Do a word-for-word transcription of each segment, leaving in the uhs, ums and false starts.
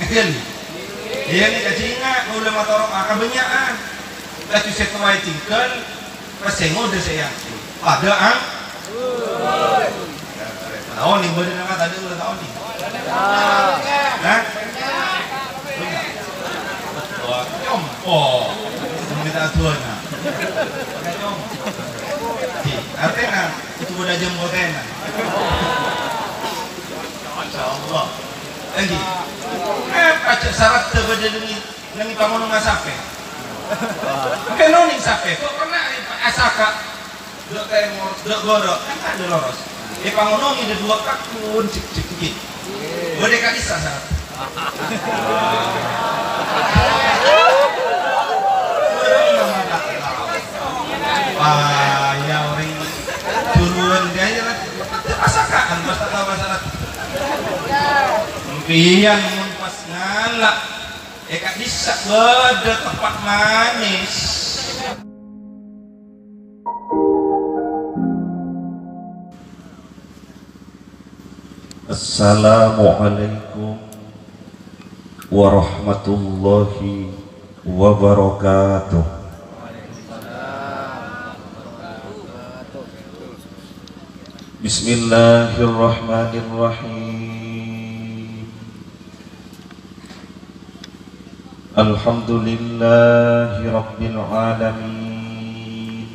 Iyâ, nèka jhâ' ènga', kaulâ matoro'a kabânnya'an. Laju sè towa ètinggal, pas sè ngodâ sè èangghul. Padâ ang-, ta' onèng bâdâna, tadâ' kaulâ ta' onèng. Hah? Wah, compo'. Minta du'âna. Compo'. Di, artèna, itu bâdâ jembotèna. Masya Allah. Èngghi. Eh, pajhât saraddhâ bâdâ neng, neng pamonongnga sapè. Mungkin neng sapè, kok pernah asaka? Dâ' tèmor, dâ' bârâ', kan tadâ' loros. Èpamonongè dâ' duwâ' kakkun, cek-cek, ghi. Bâdâ ka'dissa' saraddhâ. Ah, ya, orèng duluan gaya lah. Asaka'an, pas ta' tao masalah. Sampèyan mon pas ngala', è ka'dissa' bâdâ teppa' manis. Assalamualaikum warahmatullahi wabarakatuh. Bismillahirrahmanirrahim. Alhamdulillahi rabbil alamin.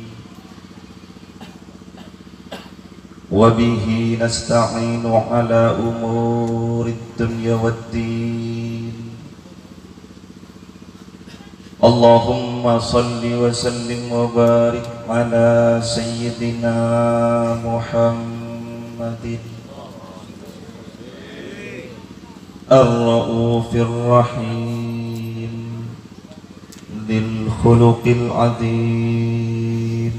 Wa bihi nasta'inu ala umurid dunya waddin. Allahumma shalli wa sallim wa barik ala sayyidina Muhammadin ar-ra'ufir rahim, dzil khuluqil adzim,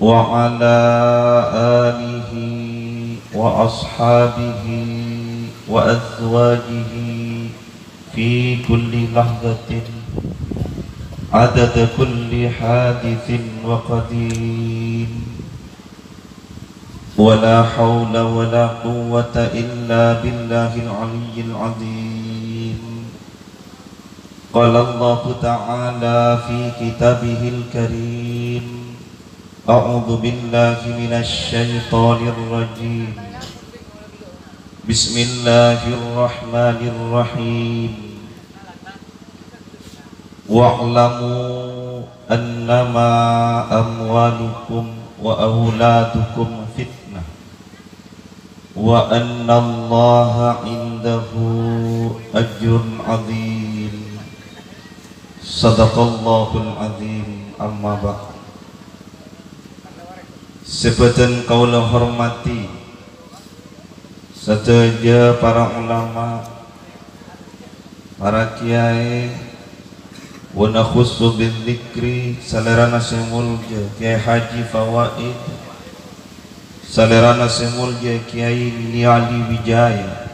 wa ala alihi wa ashabihi wa azwajihi fi kulli lahzatin, adada kulli haditsin wa qadim. Wa la haula wa la quwwata illa billahil aliyyil azim. Qala Allahu ta'ala fi kitabihil karim, a'udzu billahi minasy syaithanir rajim. Bismillahirrahmanirrahim. Wa'lamu annama amwalukum wa auladukum fitnah, wa annallaha indahu ajrun azim. Sadaqallahul azim. Amma ba'd. Sè bhâdhân kaulâ hormadhi, sadhâjâ para ulama, para kiai, wa nakhussu bidzikri salèrana sè molja Kiai Haji Fawaid, salèrana sè molja Kiai Willy Ali Wijaya.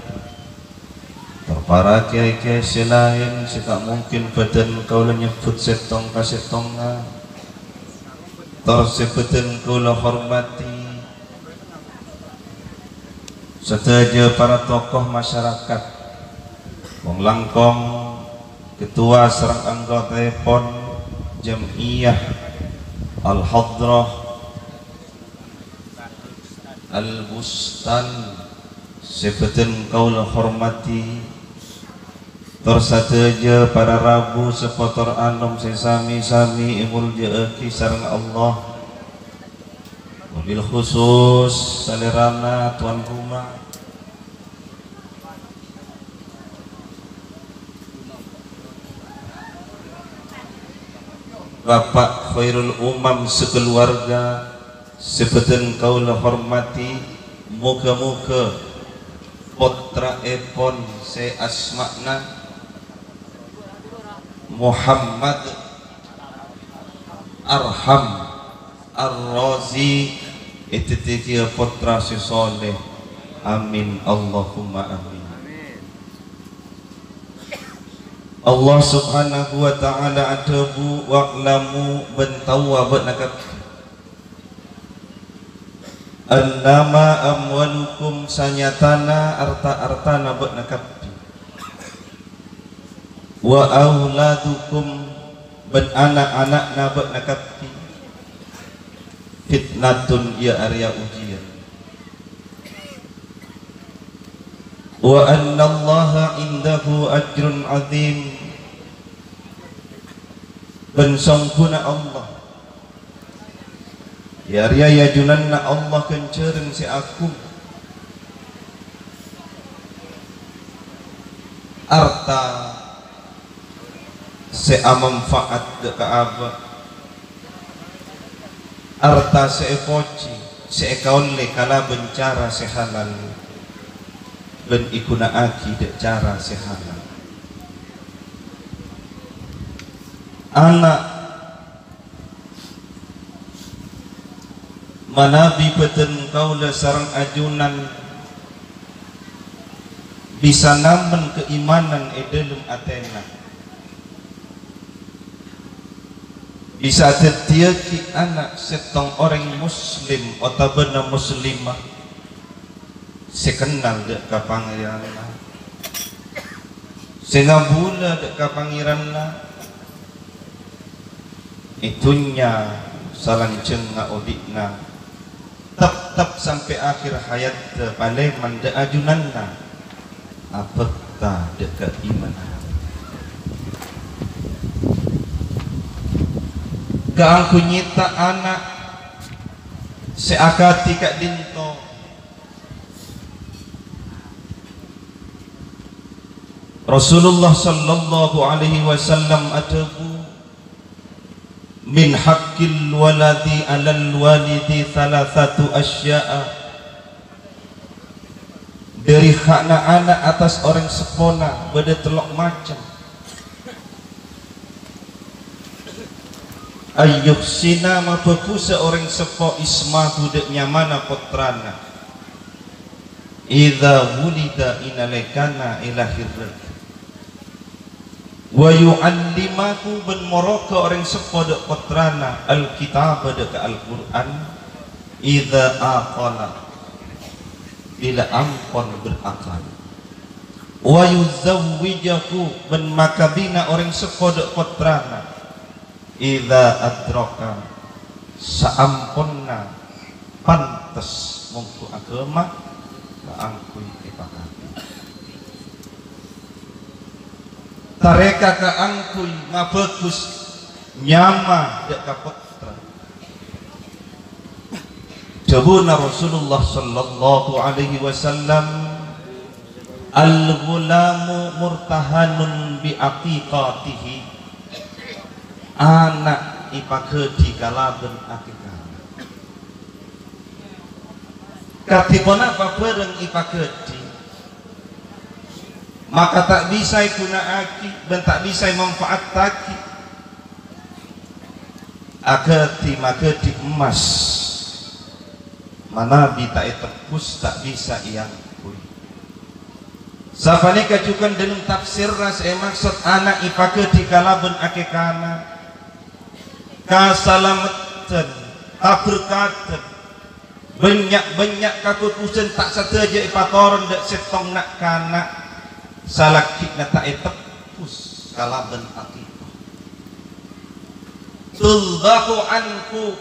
Tor para kiai-kiai sè laèn sè ta' mungkin bhâdhân kaulâ nyebbhut sèttong ka sèttongnga. Tor sè bhâdhân kaulâ hormadhi, sadhâjâ para tokoh masyarakat, wong langkong, ketua sareng anggotaèpon Jam'iyah Al-Hadrah Al-Bustan sè bhâdhân kaulâ hormadhi, tor sadhâjâ para rabu sepotor anom sè sami-sami èmolja'aghi sareng Allah. Wabil khusus salèrana tuan rumah, Bapak Khairul Umam sakaluwarga sè bhâdhân kaulâ hormadhi, moghâ-moghâ pottraèpon sè asmana Muhammad Arham Ar-Razi èdhâddhiyâghi pottra sè sholeh. Amin, Allahumma amin. Allah Subhanahu wa Ta'ala adhâbu, "Wa'lamu," bân taowa bâ'na kabbhi, "annama amwalukum," sanyatana arta-artana bâ'na kabbhi, Wa auladukum, bân ana'-ana'na bâ'na kabbhi, fitnatun, iyâ arèya ujiyân. Wa annallaha indahu ajrun azim, bân songghuna Allah, iyâ arèya è ajunanna Allah ghânjhârân sè agung. Arta sè amanfa'at dâ' ka abâ', arta sè èpojhi, sè èkaollè kalabân cara sè halal, bân èghuna'aghi dâ' cara sè halal. Ana' Manabi bhâdhân kaulâ sareng ajunan bisa namen kaimanan è dhâlem atèna, bisa dhâddhiyâghi ana' sèttong orèng Muslim otabâna Muslimah, sè kennal dâ' ka Pangèranna, sè ngabulâ dâ' ka Pangèranna, è dhunnya salanjhângnga odi'na, teptep sampè' akhèr hayatta palèman dâ' ajunanna, abhâkta dâ' ka imanna. Kaangghuy nyèta ana' sè akadhi ka'dinto, Rasulullah sallallahu alaihi wasallam adhâbu, "Min haqqil waladi 'alal walidi thalathatu asya'a." Dhâri hakna ana' attas orèng seppona bâdâ tello' macem. Ayyuhsina, mabhâghusâ orèng seppo ismahu dâ' nyamana pottrana. Idza wulida, è nalèkana èlahèrraghi. Wa yu'allimahu, bân moroghâ orèng seppo dâ' pottrana Alkitaba dâ' ka Al-Qur'an. Idza aqala, bilâ ampon berakal. Wa yuzawwijahu, bân makabina orèng seppo dâ' pottrana. Idza adraka, saamponna pantes mongghu aghâma, kaangghuy èpakabin. Tarèka kaangghuy mabhâghus nyama dâ' ka pottra. Dhâbuna Rasulullah sallallahu alaihi wasallam, "Al-ghulamu murtahanun bi aqiqatihi." Ana' èpaghâdhi kalabân akèkana. Kadhi ponapa bhârâng èpaghâdhi, maka ta' bisa èghuna'aghi bân ta' bisa èmanfa'attaghi? Aghâdhi maghâdhi emmas, manabi ta' ètebbhus ta' bisa èangghuy. Sapanèka jhughân dhâlem tafsirra sè èmaksod ana' èpaghâdhi kalabân akèkana, kasalameddhân, kaberkadhân, bânnya'-bânnya' kabhâghusân ta' sadhâjâ èpatoron dâ' sèttong na'-kana', salagghina ta' ètebbhus kalabân aqiqah. Tudzahu anhu,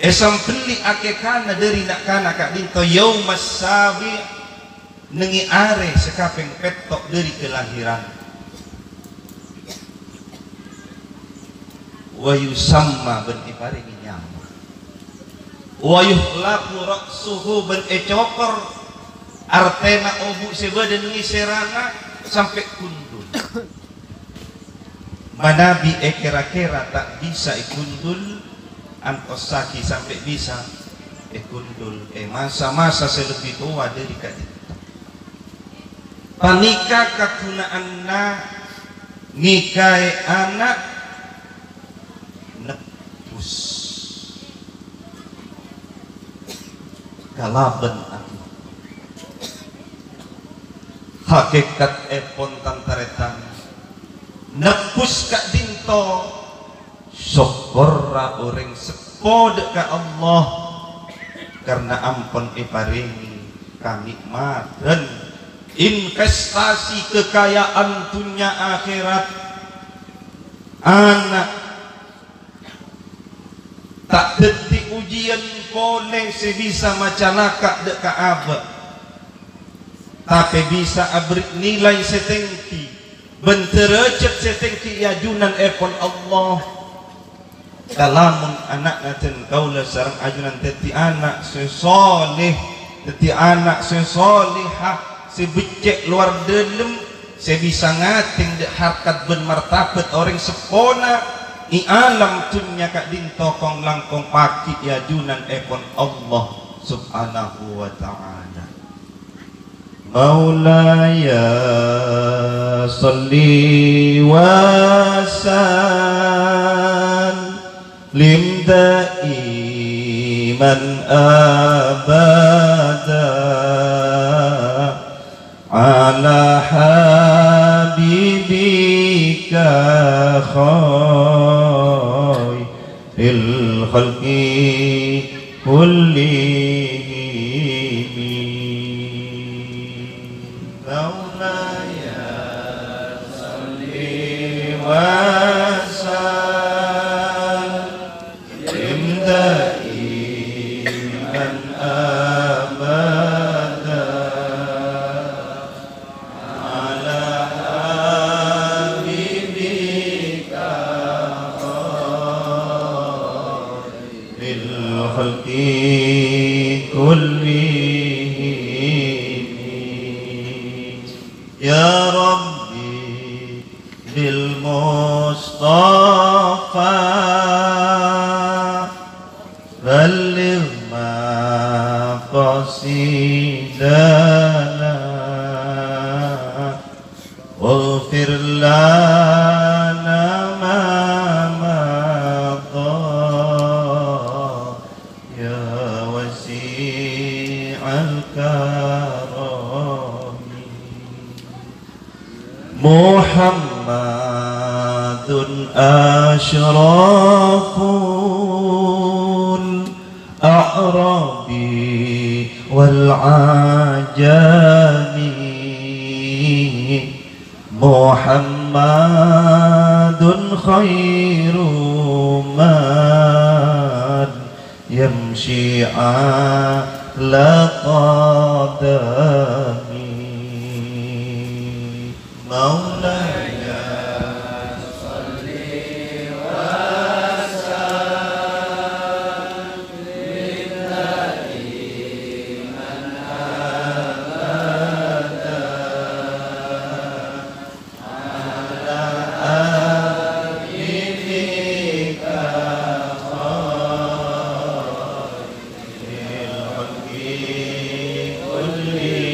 èsambelli akèkana dhâri na'-kana' ka'dinto yaumas sabi', neng è arè sè kapèng pètto' dhâri kalahèran. Wa yusamma, bân èparèngè nyama. Wa yuhlaqu ra'suhu, bân ècokor artèna obu' sè bâdâ neng è sèrana sampè' gundul. Manabi èkèra-kèra ta' bisa ègundul, antossaghi sampè' bisa ègundul è masa-masa sè lebbi towa dhâri ka'dinto. Panèka kaghuna'anna ngèkaè ana' nebbhus kalabân ati. Hakèkatèpon, tan-tarètan, nebbhus ka'dinto sokkorra orèng seppo dâ' ka Allah, karna ampon èparèngè kanè'matan Investasi kekayaan dunnya akhèrat, ana' ta' dhâddhi ujiyân polè sè bisa macalaka' dâ' ka abâ', tapè bisa aberri' nilai sè tèngghi bân dârâjhât sè tèngghi è ajunanèpon Allah. Kalamon ana'na dân kaulâ sareng ajunan dhâddhi ana' sè sholèh, dhâddhi ana' sè sholèhah, sè beccè' lowar dâlem, sè bisa ngatèng dâ' harkat bân martabat orèng seppona è alam dunnya ka'dinto kong-langkong paghi' è ajunanèpon Allah Subhanahu wa Ta'ala. مولاي صل وسلم دائما أبدا على حبيبك خير الخلق كلهم. مولاي صل وسلم دائما أبدا على حبيبك خير الخلق كلهم. يا ربي بالمصطفى بلغ مقاصدنا واغفر لنا ما مضى يا واسع الكرم. محمد أشرف الأعراب والعجم. محمد خير من يمشي على قدمه. مولاي صل وسلم دائما أبدا على حبيبك خير الخلق كلهم.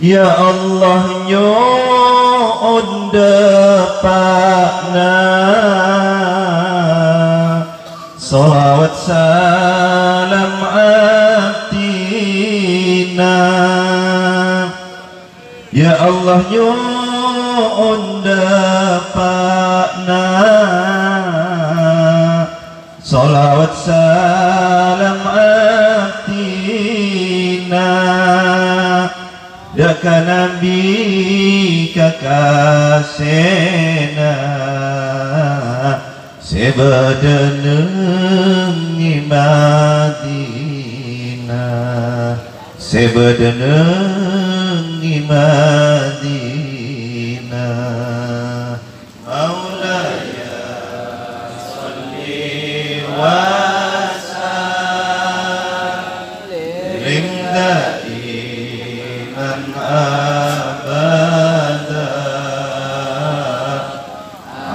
Ya Allah, nyo'on dâpa'na shalawat salam abdhina. Ya Allah, nyo'on dâpa'na shalawat salam abdhina dâ' ka Nabi kakassèna sè bâdâ neng è Madinah, sè bâdâ neng è Madinah. مولاي صل وسلم دائما أبدا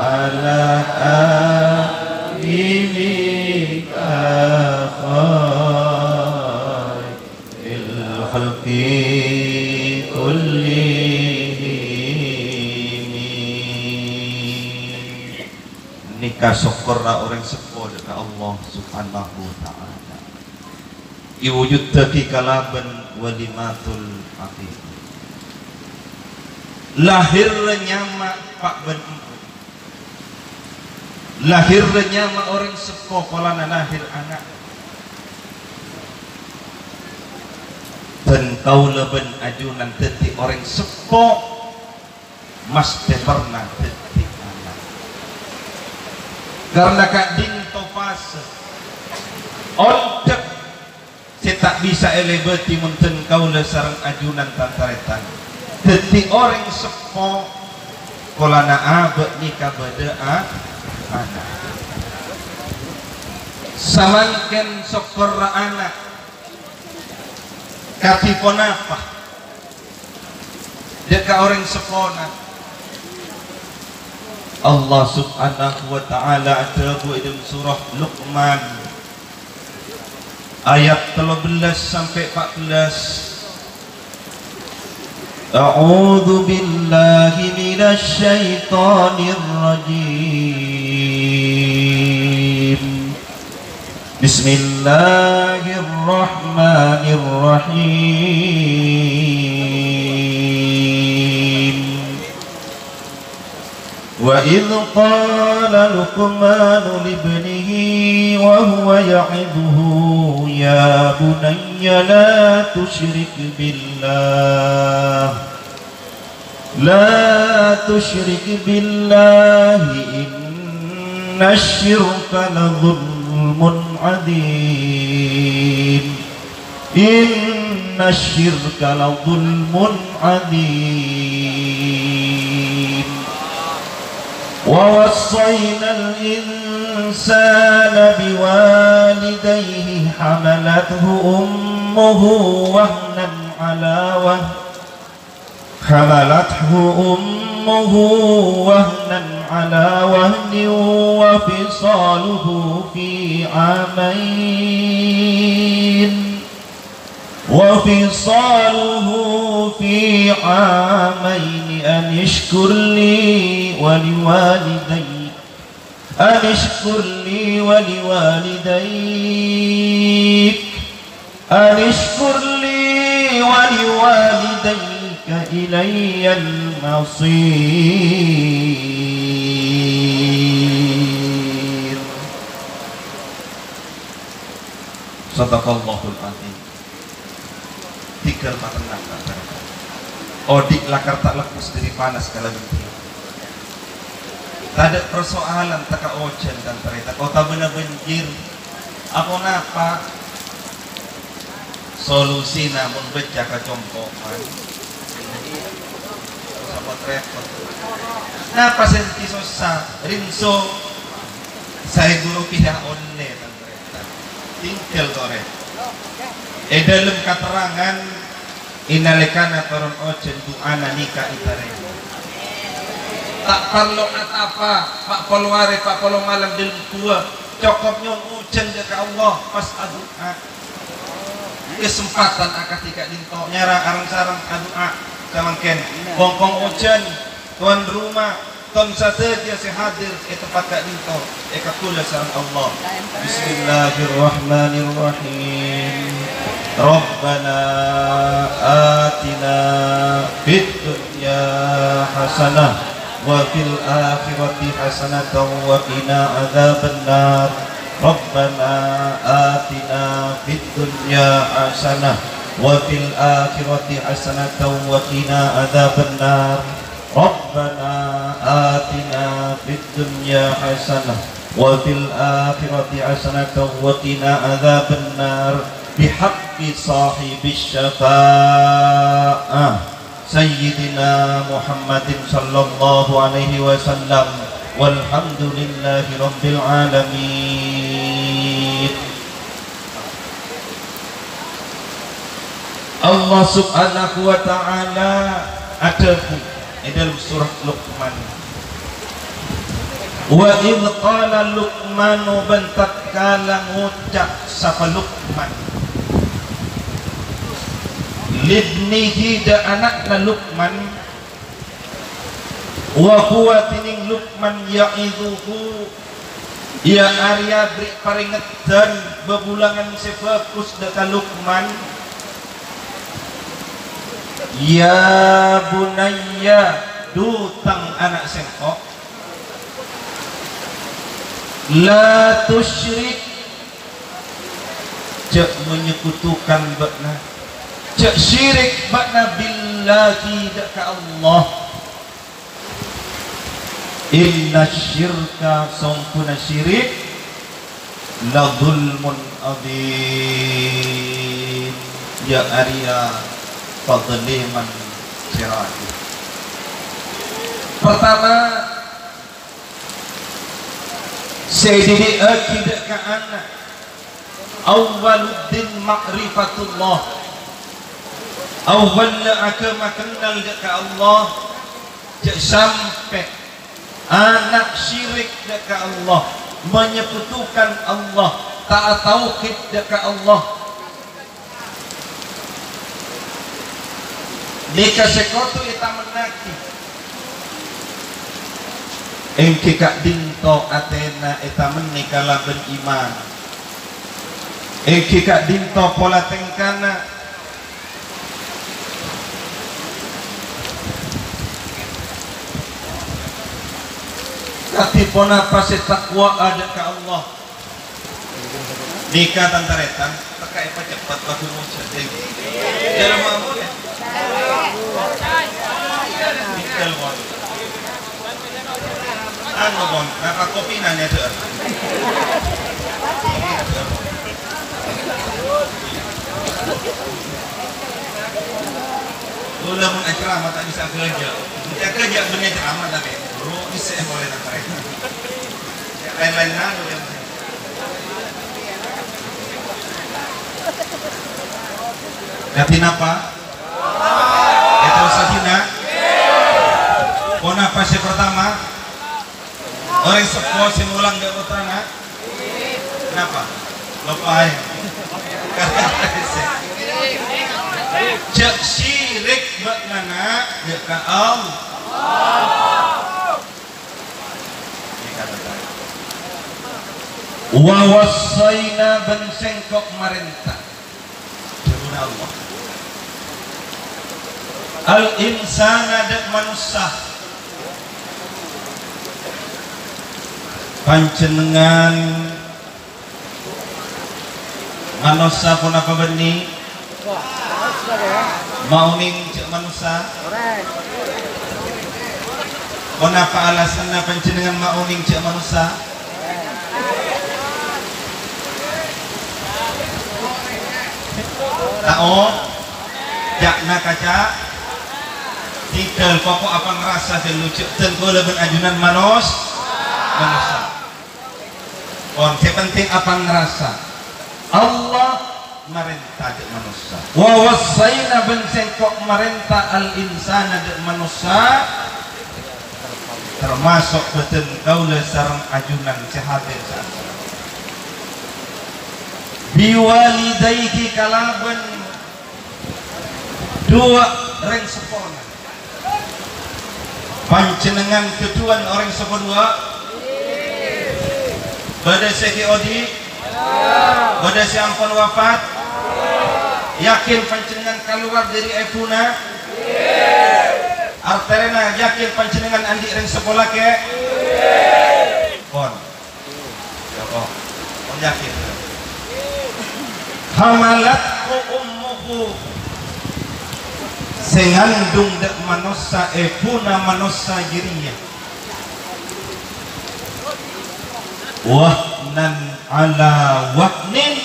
على حبيبك خير الخلق كلهم. Nèka sokkorra orèng seppo dâ' ka Allah Subhanahu wa Ta'ala. Èwujuddhâghi kalabân walimatul aqiqah. Lahèrra nyama pa' bân embu'. Lahèrra nyama orèng seppo polana lahèr ana'. Bân kaulâ bân ajunan dhâddhi orèng seppo, masthè perna dhâddhi ana'. Karna ka'dinto pasè ondhek sè ta' bisa èlèbâdhi mon dhân kaulâ sareng ajunan tan-tarètan. Dhâddhi orèng seppo, polana abâ' nèka bâdâ a-, ana'. Samangkèn sokkorra ana', kadhi ponapa? Dâ' ka orèng seppona. Allah Subhanahu wa Ta'ala adhâbu è dâlem surah Luqman, ayat tello bellâs sampè' empa' bellâs. A'udzu billahi minasy syaithanir rajim. Bismillahirrahmanirrahim. وإذ قال لقمان لابنه وهو يعظه يا بني لا تشرك بالله، لا تشرك بالله إن الشرك لظلم عظيم. إن الشرك لظلم عظيم. ووصينا الإنسان بوالديه حملته أمه وهنا على وهن حملته أمه وهنا على وهن وفصاله في عامين، وفصاله في عامين أن اشكر لي ولوالديك أن اشكر لي ولوالديك، أن اشكر لي ولوالديك إلي المصير. صدق الله العظيم. Dhigghâl patennang, tan-tarètan. Odi' lakar ta' lebbhus dâri panas kalabân dhiyâ. Tadâ' parsoalan tekka ojhân, tan-tarètan, otabâna bânjir. Aponapa solusina mon bâcca kacompo'an? Sapot-repot. Napa sè dhâddhi sossa? Rinso saèbu rupiah ollè, tan-tarètan. Tinggal torè. È dâlem katerrangan, è nalèkana toron ojhân du'âna nèka ètarèma. Ta' parlo atapa, pa' polo arè, pa' polo malem dâlem ghuwâ, cokop nyo'on ojhân dâ' ka Allah, pas adu'a. Kasempadhân akadhi ka'dinto, nyara areng-sareng adu'a samangkèn. Kongkong ojhân, towan roma, Ton sadhâjâ sè hadir è tempat ka'dinto èkabbhulâ sareng Allah. Bismillahirrahmanirrahim. Rabbana atina fid dunya hasanah wa fil akhirati hasanatan wa qina adzabannar. Rabbana atina fid dunya hasanah wa fil akhirati hasanatan wa qina adzabannar. Rabbana atina fid dunya hasanah wa fil akhirati hasanatan wa qina adzabannar, bihaqqi shahibisy syafa'ah Sayyidina Muhammadin sallallahu alaihi wasallam, walhamdulillahi rabbil alamin. Allah Subhanahu wa Ta'ala adhâbu è dâlem surah Luqman, "Wa idz qala Luqmanu," bân tatkala ngoca' sapa Luqman, "libnihi," dâ' ana'na Luqman, Wa huwa, dhinèng Luqman, ya'idhuhu, iyâ arèya bherri' parèngedhân bhâbhulângan sè bhâghus dâ' ka Luqman. "Ya bunayya, dhu tang ana' sèngko', la tusyrik, jhâ' manyekutukan bâ'na, Jhâ' syirik bâ'na billahi dâ' ka Allah. Inna syirka, songghuna syirik, la zulmun adzim, ya arèya padzaliman sè rajâ. Pertama, sè èdidi'âghi dâ' ka ana', awwaluddin ma'rifatullah. Awwalla aghâma kennal dâ' ka Allah, jhâ' sampè' ana' syirik dâ' ka Allah, menyekutukan Allah, ta' atauhid dâ' ka Allah. Nèka sè kodhu ètamennaghi. Èngghi ka'dinto atèna ètamennè kalabân iman. Èngghi ka'dinto pola tèngkana. Kadhi ponapa sè takwa'a dâ' ka Allah. Nèka tan-tarètan, tekka èpaceppet lagu mojhâdhing. Jârèya ma'mur, yâ? Tinggal, pon. Anu, pon, napa kopina nyadhâ'â? Kaulâ mon acaramah ta' bisa ghâjâ'. Mon ghâjâ' bânnè caramah tapè. Buru bisa polè tan-tarètan. Laèn-laènna, Kadhi napa? Èterrossaghi, na'. Ponapa sè pertama? Orèng seppo sè molang dâ' pottrana. Napa? Loppaè. Jhâ' syirik bâ'na, na', dâ' ka Allah. Wa wassaina, bân sèngko' marènta. Dhâbuna Allah. Al-insana, dâ' manossa. Panjhennengngan manossa ponapa bânnè? Maonèng jhâ' manossa? Ponapa alasanna panjhennengngan maonèng jhâ' manossa? Tao? Ca'na kaca? Tidak, pokok apangrasa ghâllu, jhâ' dhân kaulâ bân ajunan manos-, manossa. Pon, sè penting apangrasa. Allah marènta jhâ' manossa. Wa wassaina, bân sèngko' marènta, al-insana, jhâ' manossa, termasok bhâdhân kaulâ sareng ajunan sè hadir sa'at. Biwalidaihi, kalabân duwâ' rèng seppona. Panjhennengngan ghâdhuwân orèng seppo duwâ'? Bâdâ sè ghi' odi'? Bâdâ sè ampon wafat? Yakin panjhennengngan kalowar dâri èbhuna? Artèrèna yakin panjhennengngan andi' rèng seppo lakè'? Pon. Ya Allah, mon yakin. Hamalathu ummuhu, sè ngandung dâ' manossa, èbhuna manossa jârèya. Wahnan ala wahnin,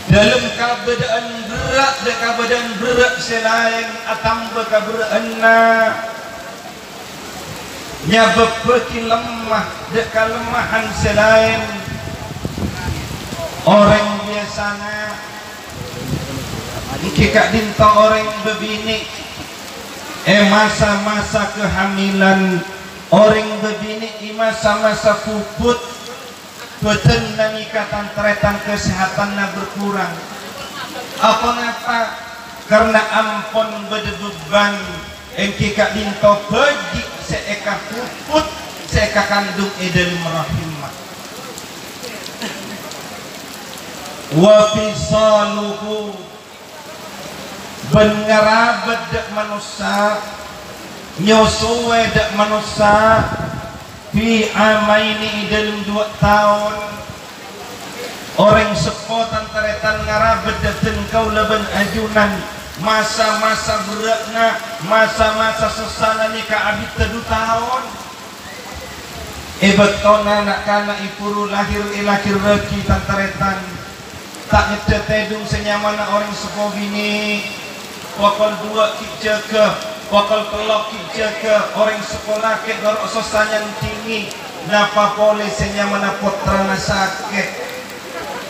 dâlem kabâdâ'ân berrâ' dâ' kabâdâ'ân berrâ' sè laèn atamba kaberrâ'ânna, nyabâbbhâghi lemma dâ' kalemmahan sè laèn. Orèng biyasana, èngghi ka'dinto orèng bâbinè' è masa-masa kehamilan, orèng bâbinè' è masa-masa puput, Bhâdhânna nèka tan-tarètan kasehatanna berkurang. Aponapa? Karna ampon bâdâ bebbhân èngghi ka'dinto bhâji' sè èkapuput, sè èkakandung è dâlem rahimma. Wa fisaluhu, bân ngarabât dâ' manossa, nyosowè dâ' manossa, fi amaini, è dâlem duwâ' taon. Orèng seppo tan-tarètan ngarabât dâteng kaulâ bân ajunan, masa-masa berrâ'na, masa-masa sossana nèka abiddhâ du taon. È bâktona na'-kana' èburu lahir èlahèrraghi tan-tarètan, ta' ngeddhâ tèdung sè nyamana orèng seppo binè', pokol duwâ' ghi' jâgâ, pokol tello' ghi' jâgâ, orèng seppo lakè' noro' sossa nyandingè, napa polè sè nyamana pottrana sakè'.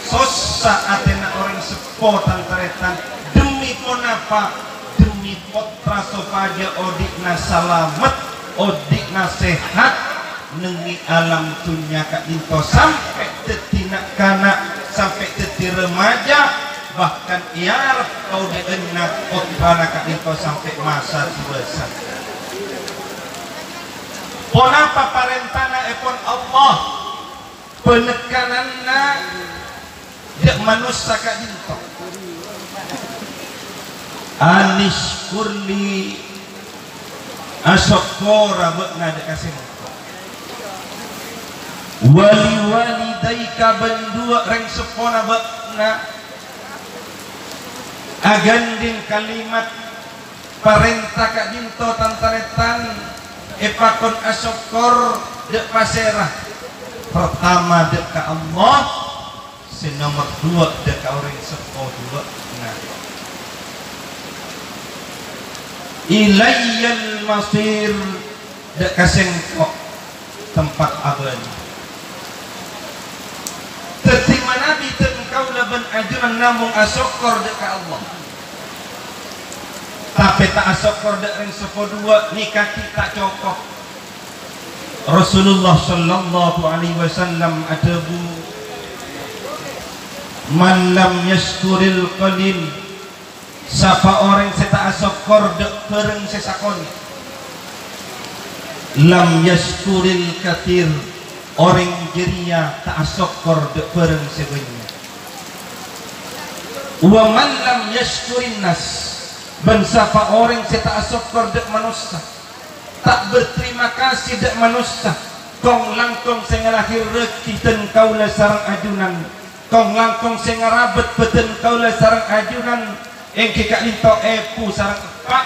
Sossa atèna orèng seppo, tan-tarètan. Dhemmi ponapa? Dhemmi pottra sopajâ odi'na salamet, odi'na sehat, nèngè alam dhunnya ka'dinto sampè' dhâddhi na'-kana', sampè' dhâddhi remaja, bahkan èarep kaodi'ânna pottrana ka'dinto sampè' masa dewasa. Ponapa parèntana èpon Allah? Penekananna dâ' manossa ka'dinto. Anishkur li, asokkora bâ'na dâ' ka sèngko'. Wali walidaika, bân duwâ' rèng seppona bâ'na. Aghândhing kalimat parènta ka'dinto, tan-tarètan, èpakon asokkor dâ' pasèra? Partama dâ' ka Allah, sè nomer duwâ' dâ' ka orèng seppo duwâ'na. Ilayyal masir, dâ' ka sèngko' tempat abâli. Dhâddhi manabi dhân kaulâ bân ajunan namong asokkor dâ' ka Allah. Tapè ta' asokkor dâ' rèng seppo duwâ' nèka ghi' ta' cokop. Rasulullah sallallahu alaihi wasallam adhâbu, "Man lam yashkuril qalil," Sapa orèng sè ta' asokkor dâ' bhârâng sè sakonè', "lam yashkuril katsir," orèng jârèya ta' asokkor dâ' bhârâng sè bânnya'. "Wa man lam yashkurin nas," bân sapa orèng sè ta' asokkor dâ' manossa, ta' berterima kasih dâ' manossa, kong-langkong sè ngalahèrraghi dhân kaulâ sareng ajunan, kong-langkong sè ngarabât bhâdhân kaulâ sareng ajunan, èngghi ka'dinto èbhu sareng eppa'.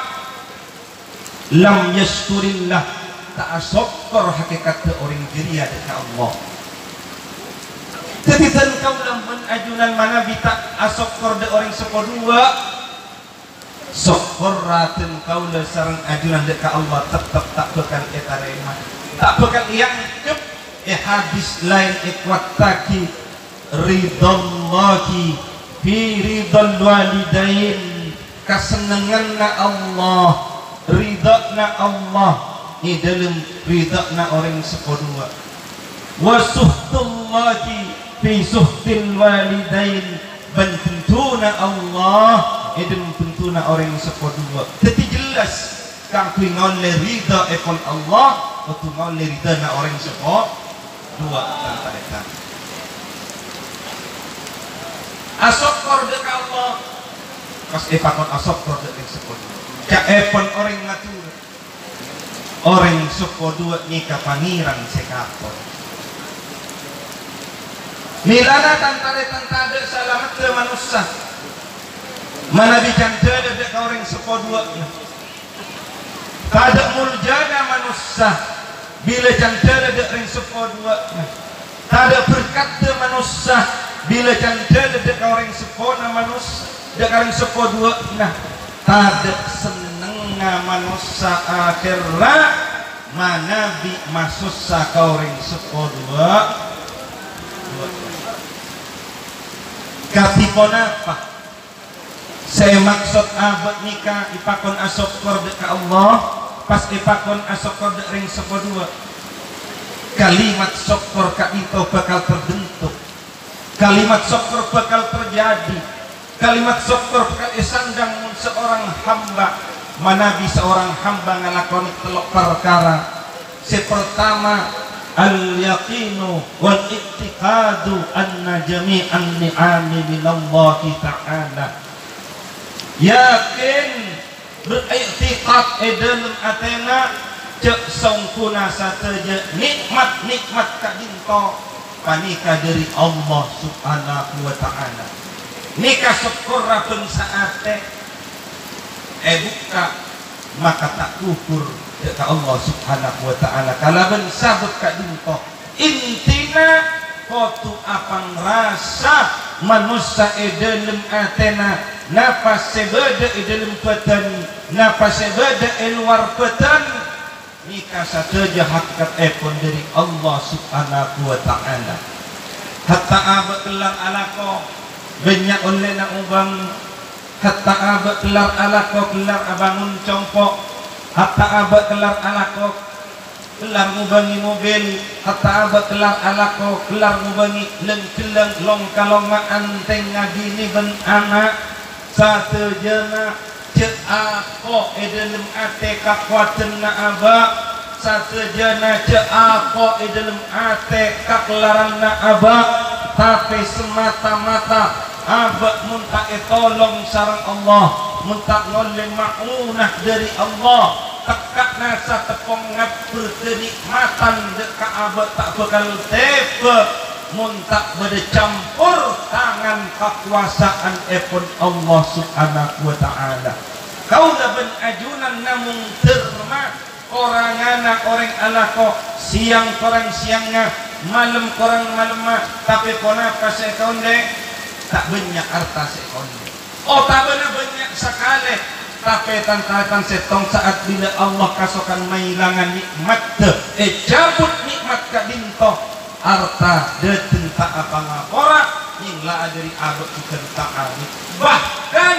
Lam yashkurillah, ta' asokkor hakèkaddhâ orèng jârèya dâ' ka Allah. Dhâddhi dhân kaulâ bân ajunan manabi ta' asokkor dâ' orèng seppo duwâ', sokkorra dhân kaulâ sareng ajunan dâ' ka Allah tettep ta' bhâkal ètarèma, ta' bhâkal èangghep. È hadis laèn èkowattaghi, "Ridhallahi fi ridhal walidain," kasennengnganna Allah, ridhâna Allah è dâlem ridhâna orèng seppo duwâ'. "Wa suhtullahi fi suhtil walidain," bân benduna Allah è dâlem benduna orèng seppo duwâ'. Dhâddhi jelas, kaangghuy ngaollè ridhâèpon Allah, kodhu ngaollè ridhâna orèng seppo duwâ', tan-tarètan. Asokkor dâ' ka Allah, pas èpakon asokkor dâ' orèng seppo duwâ'. Ca'èpon orèng Madhurâ, orèng seppo duwâ' nèka Pangèran sè kapon. Mèlana tan-tarètan tadâ' salameddhâ manossa manabi candhâlâ dâ' ka orèng seppo duwâ'na. Tadâ' moljâna manossa bilâ candhâlâ dâ' rèng seppo duwâ'na. Tadâ' berkaddhâ manossa bilâ candhâlâ dâ' ka orèng seppona manossa, dâ' ka rèng seppo duwâ'na. Tadâ' sennengnga manossa akhèrra manabi masossa ka orèng seppo duwâ'. Kadhi ponapa? Sè maksod abâ' nèka èpakon asokkor dâ' ka Allah, pas èpakon asokkor dâ' rèng seppo duwâ'. Kalimat sokkor ka'dinto bhâkal terbentuk. Kalimat sokkor bhâkal terjadi. Kalimat sokkor bhâkal èsandhâng mon seorang hamba, manabi seorang hamba ngalakonè tello' parkara. Sè partama, al-yaqinu wal i'tiqadu anna jami'an ni'ami minallahi ta'ala. Yakin, beriktikad è dâlem atèna, jhâ' songghuna sadhâjâ nè'mat-nè'mat ka'dinto Panèka dhâri Allah Subhanahu wa Ta'ala. Nèka sokkorra bângsa atè èbukka', maka ta' kubur dhâ' ka Allah Subhanahu wa Ta'ala kalabân sabâb ka'dinto. Intina kodhu apangrasa manossa è dhâlem atèna, napa sè bâdâ è dhâlem bhâdhân, napa sè bâdâ è lowar bhâdhân. Nèka sadhâjâ hakikattèpon dhâri Allah Subhanahu wa Ta'ala. Hatta abâ' kellar alako, bânnya' ollèna obâng. Hatta abâ' kellar alako, kellar abângon compo'. Hatta abâ' kellar alako, kellar ngobângè mobil. Hatta abâ' kellar alako, kellar ngobângè lèng-ghellâng, long-kalongnga, antèngnga binè bân ana'. Sadhâjâna jhâ' ako è dhâlem atè kakowadhânna abâ', sadhâjâna jhâ' ako è dhâlem atè kakellaranna abâ', tapè samata-mata abâ' mon ta' ètolong sareng Allah, mon ta' ngollè ma'unah dhâri Allah, tekka'na sateppong ngabbhâr kanè'matan dhâ' ka abâ' ta' bhâkal tèbâ. Mon ta' bâdâ campor tangan kakobâsa'anèpon Allah Subhanahu wa Ta'ala. Kaulâ bân ajunan namong dhârma, korangana orèng alako, sèyang korang sèyangnga, malem korang malemma, tapè ponapa sè èkaollè? Ta' bânnya' arta sè èkaollè. Otabâna bânnya' sakalè, tapè tan-tarètan sèttong sa'at bilâ Allah kasokan maèlangan nè'matta, ècabut nè'mat ka'dinto, arta dhâteng ta' apangapora, nyèngla'a dhâri abâ' jhughân ta' abit. Bahkan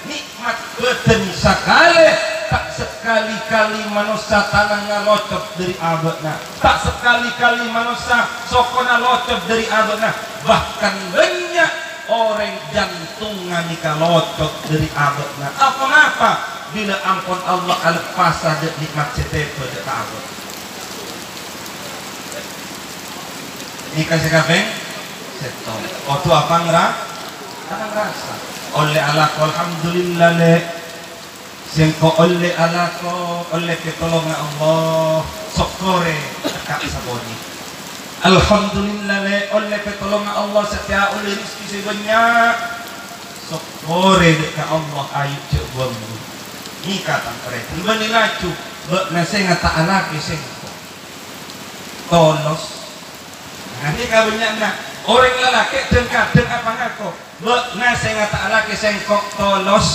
nè'mat bhâdhân sakalè, ta' sakali-kali manossa tanangnga locot dhâri abâ'na, ta' sakali-kali manossa sokona locot dhâri abâ'na, bahkan bânnya' orèng jantongnga nèka locot dhâri abâ'na. Aponapa? Bilâ ampon Allah aleppasa dhâ' nè'mat sè tèbâ dhâ' ka abâ'. Nèka sè kapèng sèttong. Kodhu apangra-, apangrasa. Ollè alako, "Alhamdulillah, Lè'. Sèngko' ollè alako, ollè pètolongnga Allah. Sokkorè, tekka' sakonè'. Alhamdulillah, Lè', ollè pètolongnga Allah, satèya ollè rejhekkè sè bânnya'. Sokkorè dhâ' ka Allah, ayu jhâ' bâmbu." Nèka, tan-tarètan, bânnè laju, bâ'na sè ngata'alakè sèngko'. Tolos. Nah, nèka bânnya'na orèng lalakè' dhâng-kadhâng apangako, "Bâ'na sè ngata'alakè sèngko' tolos."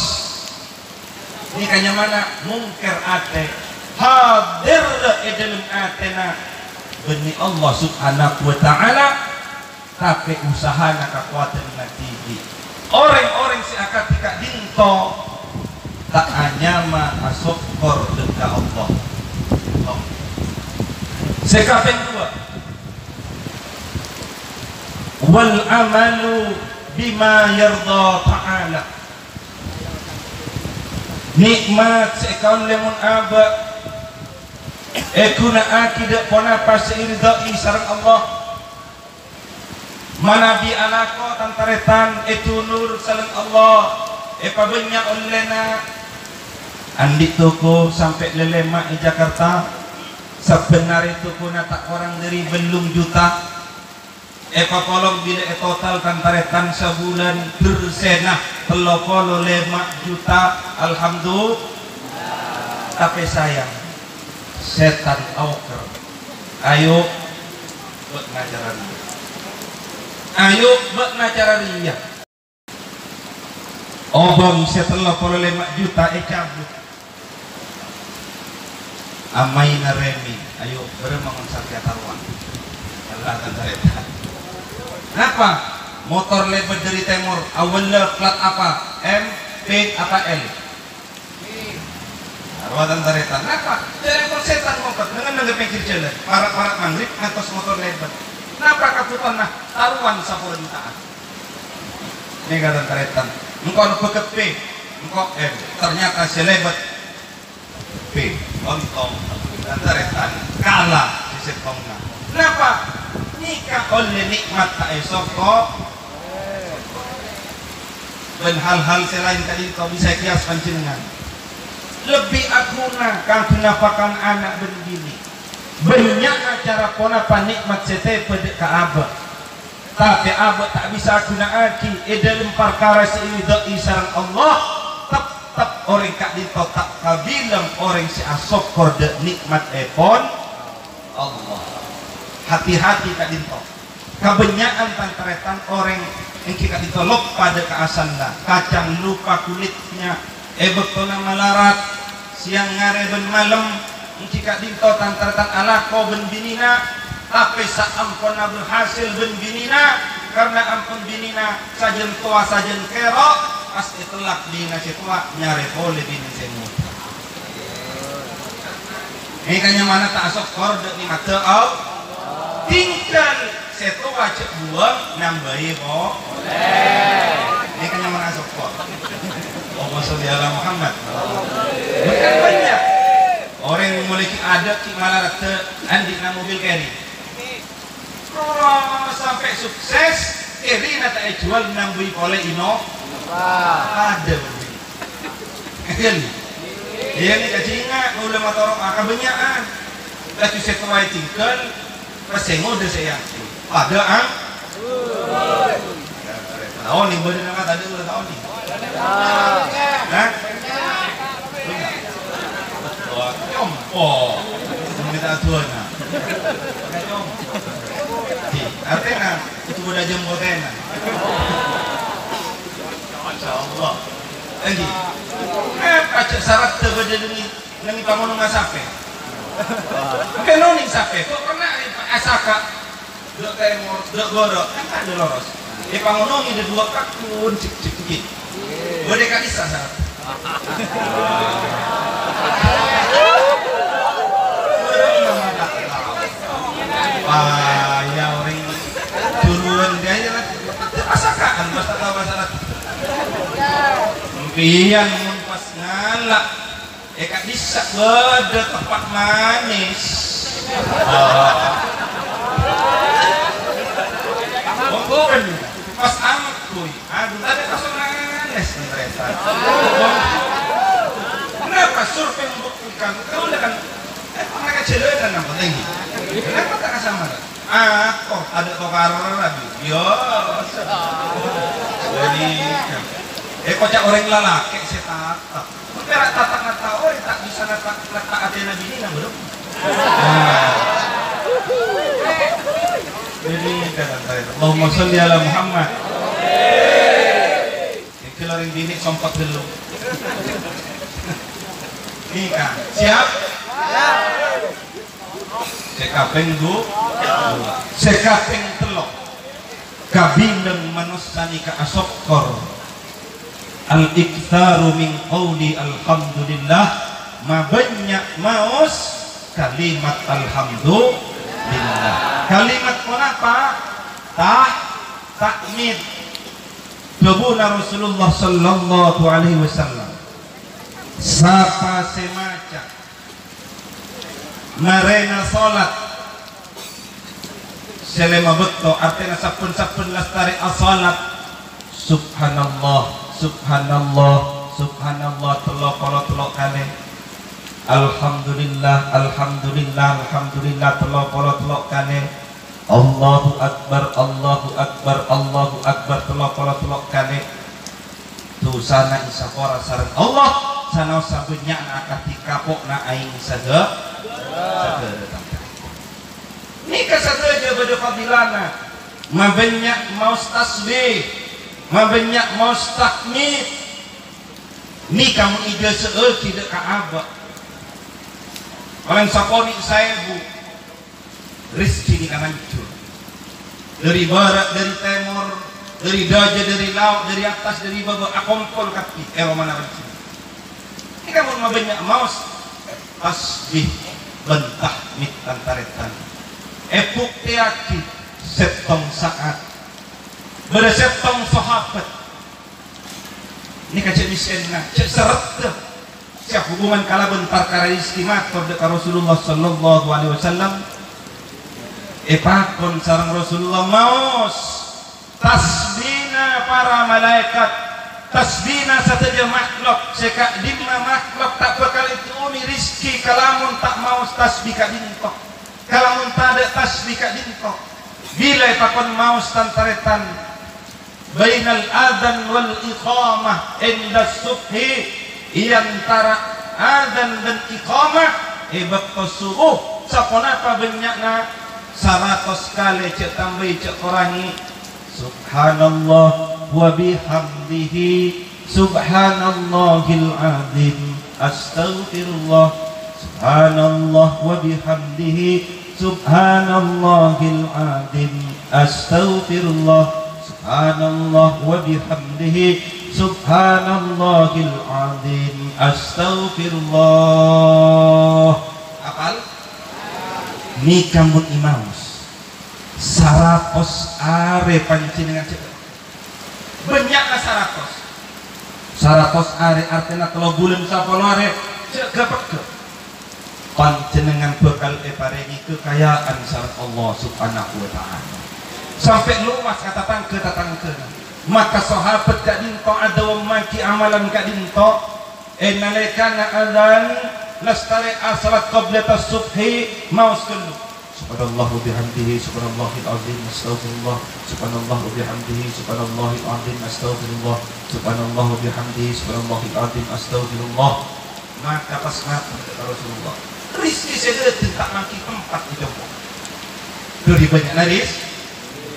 Nèka nyamana mongkèr atè, hadir è dhâlem atèna bânnè Allah Subhanahu wa Ta'ala, tapè usahana kakowadhânna dhibi'. Orèng-orèng sè akadhi ka'dinto ta' anyama asokkor dhâ' ka Allah. Sè kapèng duwâ', "Wal amalu bima yardha ta'ala." Nè'mat sè èkaollè mon abâ' èghuna'aghi dhâ' ponapa sè èridhâi sareng Allah. Manabi alako, tan-tarètan, èdunor sareng Allah, èpabânnya' ollèna. Andi' toko sampè' lèlèma' è Jakarta, sabbhân arè tokona ta' korang dhâri bâllung juta. Èpapolong bilâ ètotal, tan-tarètan, sabulân bhersèna tello polo lèma' juta. Alhamdulillah. Tapè sayang, sètan aoker. Ayo, bâ'na cara rèya. Ayo, bâ'na cara rèya. Obâng sè tello polo lèma' juta ècabut. Amaina rèmi, ayo, bârâmma mon satèya tarowan. Allah, tan-tarètan. Napa? Motor lèbât dhâri tèmor, awwâlla plat apa? M, P, apa L? Tarowa, tan-tarètan. Napa? Jârèya pon sètan ngompet, neng-enneng è pèngghir jhâlân. Para'-para' maghrib ngantos motor lèbât. Napa kabhutowanna? Tarowan saporènta'an. Nèka, tan-tarètan. Engko' bâgât P, engko' M. Ternyata sè lèbât P, ontong. Tan-tarètan, kala sè sèttongnga. Napa? Nèka ollè nè'mat ta' èsokko-, bân hal-hal sè laèn ka'dinto bisa èkèyas panjhennengngan. Lebbi aghuna kaangghuy napakan ana' bân binè'. Bânnya' acara ponapa nè'mat sè tèbâ dhâ' ka abâ'. Tapè abâ' ta' bisa aghuna'aghi è dhâlem parkara sè èridhâi sareng Allah, teptep orèng ka'dinto ta' kabilang orèng sè asokkor dhâ' nè'mattèpon Allah. Hati-hati ka'dinto. Kabânnya'an tan-tarètan orèng èngghi ka'dinto loppa dhâ' kaasanna, kacang lupa kulitnya, è bâktona malarat, sèyang arè bân malem, èngghi ka'dinto tan-tarètan alako bân binèna, tapè saamponna berhasil bân binèna, karna ampon binèna sajân towa sajân kèro', pas ètellak binèna sè towa, nyarè polè binè sè modhâ. Nèka nyamana ta' asokkor dhâ' nè'mattâ Allah. Tinggal sè towa jhâ' buwâng nambâi polè. Nèka nyamana asokkor. Allahumma sholli ala Muhammad. Bukan banyak. Orèng molaè ghi' adâ' ghi' malarat, andi'na mobil Carry. Oh, sampè' sukses, Carry-na ta' èjhuwâl nambâi polè Innova. Adâ'. Iyâ, iyâ, nèka jhâ' inga', kaulâ matoro'a kabânnya'an. Laju sè towa ètinggal, pas sè ngodâ sè èangghul. Padâ ang-, ta' onèng bâdâna tadâ' ta' onèng. Hah? Bânnya'. Wah, compo'. Mènta duwâna. Compo'. Di, artèna, itu bâdâ jembotèna. Masya Allah. Èngghi. Eh, pajhât saraddhâ bâdâ nèng, nèng pangonongnga sapè. Kèng nèng sapè, kok kènè' asaka. Dâ' tèmor, dâ' bârâ', kan tadâ' loros. Èpangonongè dâ' duwâ' kabbhun, cek-cek, ghi. Bâdâ ka'dissa' saraddhâ. Paya orèng duluan gaya, asaka'an pas ta' tao masalah. Sampèyan mon pas ngala', è ka'dissa' bâdâ teppa' manis. Wong bukan, pas angghuy. Aduh, tadâ' pas nangès, tarètan. Kenapa survei membuktikan? Kaulâ kan, eh, mereka jalanan yang penting. Kenapa tak sama? Ah, oh, tadâ' tokar lagi. Yo. Jadi, eh, kocak orèng lalakè' sè tatep. Pèra' tatep ngata orèng ta' bisa ngata, ngata atèna binèna, bro. Nah. Jadi, kadang-kadang, Allahumma sholli ala Muhammad. Èngghi la rèng binè' sompat ghâllu. Nèka, siap? Sè kapèng du-, sè kapèng tello'. Kabilang manossa nèka asokkor. Al-iktsaru min qauli alhamdulillah, mabânnya' maos kalimat alhamdulillah. Kalimat ponapa? Tah-, tahmid. Dhâbuna Rasulullah sallallahu alaihi wasallam, "Sapa sè maca marèna salat sè lèma bâkto, artèna sabbhân-sabbhân lastarè asalat, subhanallah, subhanallah, subhanallah tello polo tello' kalè, alhamdulillah, alhamdulillah, alhamdulillah tello polo tello' kalè, Allahu Akbar, Allahu Akbar, Allahu Akbar tello polo tello' kalè." Dusana èsapora sareng Allah, sanaossa bânnya'na akadhi kapo'na aèng saghâ-, saghârâ. Nèka sadhâjâ bâdâ fadilana, mabânnya' maos tasbih, mabânnya' maos tahmid. Nèka mon èjhâsa'aghi dâ' ka abâ'. Palèng sakonè' saèbu. Rejhekkè nèka manjur. Dâri bârâ', dâri tèmor, dâri dâjâ, dâri lao', dâri attas, dâri bâbâ, akompol kabbhi è romana rejhekkè. Nèka mon mabânnya' maos tasbih bân tahmid tan-tarètan. Èbuktèyaghi sèttong sa'at. Bâdâ sèttong sahabat. Nèka jhâ' mèskènna, jhâ' sèrèddhâ. Sè ahubungan kalabân parkara rejhekkè mator dâ' ka Rasulullah sallallahu alaihi wasallam. Èpakon sareng Rasulullah, "Maos tasbihna para malaèkat, tasbihna sadhâjâ makhluk, sè ka'dimma makhluk ta' bhâkal èturunnè rejhekkè kalamon ta' maos tasbih ka'dinto, kalamon tadâ' tasbih ka'dinto." Bilâ èpakon maos tan-tarètan, bainal adzan wal iqamah inda subhi, è antara adzan bân iqamah è bâkto subuh, saponapa bânnya'na? Saratos kalè, jhâ' tambâi, jhâ' korangè. Subhanallah wa bihamdihi, subhanallahil azim, astaghfirullah. Subhanallah wa bihamdihi, subhanallahil azim, astaghfirullah. Subhanallah wa bihamdihi, subhanallahil azim, astaghfirullah. Apal? Nèka mon èmaos, saratos arè panjhennengngan jhâ' Bânnya'na saratos. Saratos arè, artèna tello bulân sapolo arè, jhâ' ghâ-pegghâ. Panjhennengngan bhâkal èparèngè kakaja'an sareng Allah Subhanahu wa Ta'ala. Sampè' lowas ka tatangghâ-tatangghâna. Maka sahabat ka'dinto adâwâmmaghi amalan ka'dinto, è nalèkana adzan, lastarè ashalat qablatas subhi, maos ghâllu. Subhanallah wa bihamdihi, subhanallahil azim, astaghfirullah. Subhanallah wa bihamdihi, subhanallahil azim, astaghfirullah. Subhanallah wa bihamdihi, subhanallahil azim, astaghfirullah. Maka pas ngaten ka Rasulullah, "Rizki sè dâteng ta' manggi tempat è compo'." Dhâri bânnya'na riz-,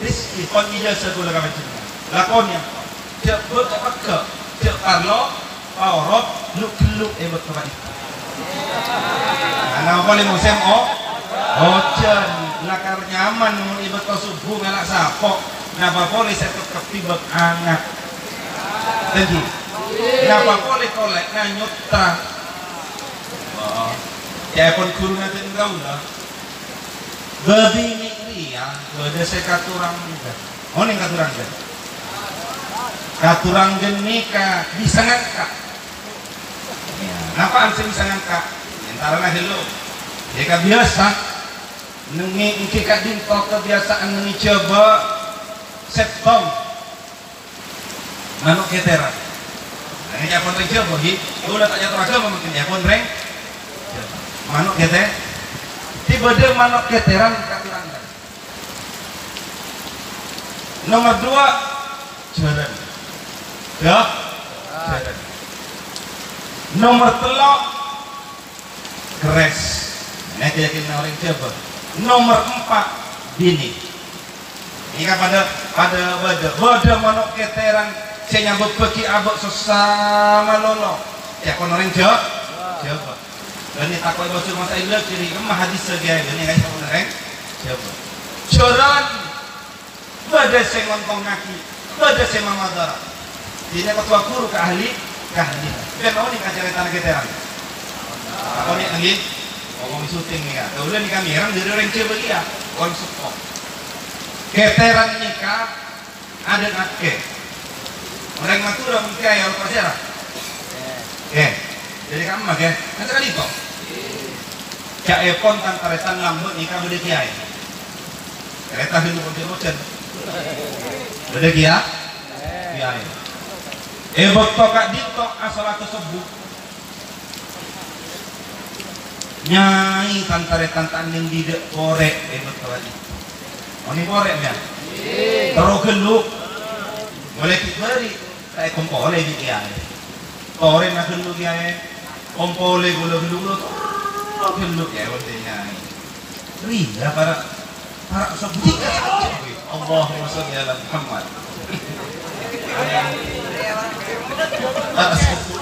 rizki, kon ijazah kaulâ ka panjhennengngan. Lakonè, ampon. Jhâ' bâ-, pegghâ', jhâ' parlo, Paorot, lu-ghellu è bâkto ka'dinto. Nah, napa polè mosèm, o-, ojhân, lakar nyaman mon è bâkto subuh ngala' sapo', napa polè sè teptep bâk anget. Ènggi. Napa polè kolè'na nyotra. Oh, ca'èpon ghuruna bân kaulâ. Bâbinè' rèya bâdâ sè katorangghân. Onèng katorangghân? Katorangghân nèka bisa ngangka'. Iyâ, napa'an sè bisa ngangka'? Èntarana ghâllu. Nèka biyasa. Nèngè ènggi ka'dinto kabiyasaan nèngè jhâbâ sèttong. Mano' keteran. Nah, ini nyapon rèng Jhâbâ, ghi. Kaulâ ta' nyator aghâma mangkèn nyapon rèng Jhâbâ. Mano' kete-, tibâdâ mano' keteran katorangghân. Nomor dua, jhârân. Dah? Jhârân. Nomor tello', Keres. Nèka yakinna orèng Jhâbâ. Nomor empa', binè. Nèka padâ, padâ bâdâ. Bâdâ mano' keteran sè nyabâbbhâghi abâ' sossa malolo. Èyakon orèng Jhâ-, Jhâbâ. Bânnè tako' è bâsu masa ilâ kiri emma hadis saghiyâ bânnè èyakon orèng Jhâbâ. Jhârân. Bâdâ sè ngontongngaghi, bâdâ sè mamadarat. Dinah ketua guru ka ahli, ka ahli. Bân onèng ka carètana keteran. Apa nèka, ngghi? Ngomong syuting nèka. Kaulâ nèka mèreng dâri orèng Jhâbâ kèya, orèng seppo. Keteran nèka adâ' nèka. Orèng Madhurâ mungkin ya, orèng Pasèra. Oke. Dâri kamma, oke? Kan sakali to. Ca'èpon tan-tarètan lambâ' nèka bâdâ kèyaè. Carèta ghâllu kocèr-kocèr. Bâdâ kèya? Kèyaè. È bâkto ka'dinto asalato sobbhu. Nyai tan-tarètan ta' nèng bidâ' porè' è bâkto ka'dinto. Onèng porè', ya? Terro ghâllu. Molaè ghi' bâri'. Ta' èkompolè bi' kèyaè. Torèna ghâllu kèyaè. Kompolè kaulâ ghâllu, kaulâ torè ghâllu kèyaè, wâdâ kèyaè. Rèya para', para' sebbhurika saja. Allahumma shalli ala Muhammad. Para' sebbhur.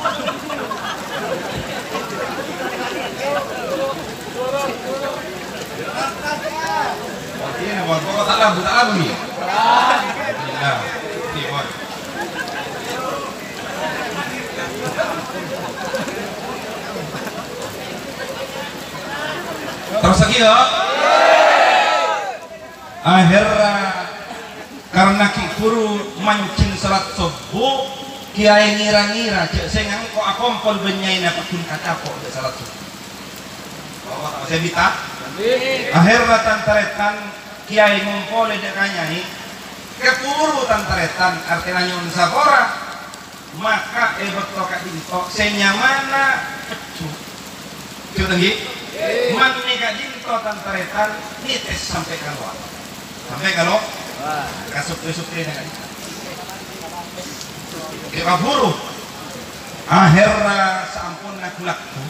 Oke, nah, buat pokok tak labu, tak labu, ya? Alhamdulillah. Oke, buat. Terros lagi, ya. Akhèrra, karna ghi' buru manjheng salat sobbhu, kèyaè ngira-ngira jhâ' sè ngangko' akompol bân nyaèna paggun kacapo' jhâ' salat sobbhu. Pokok ta' sè bita. Akhèrra tan-tarètan kèyaè ngompolè dâ' ka nyaè. Kaburu tan-tarètan, artèna nyo'on sapora. Maka è bâkto ka'dinto sè nyamana peccu'. Peccu' ta' ngghi? Mannè ka'dinto tan-tarètan nètès sampè' kalowar. Sampè' kalo? Wah. Ka sopir-sopirna kan. Èpaburu. Aherra saamponna gu-lagghu,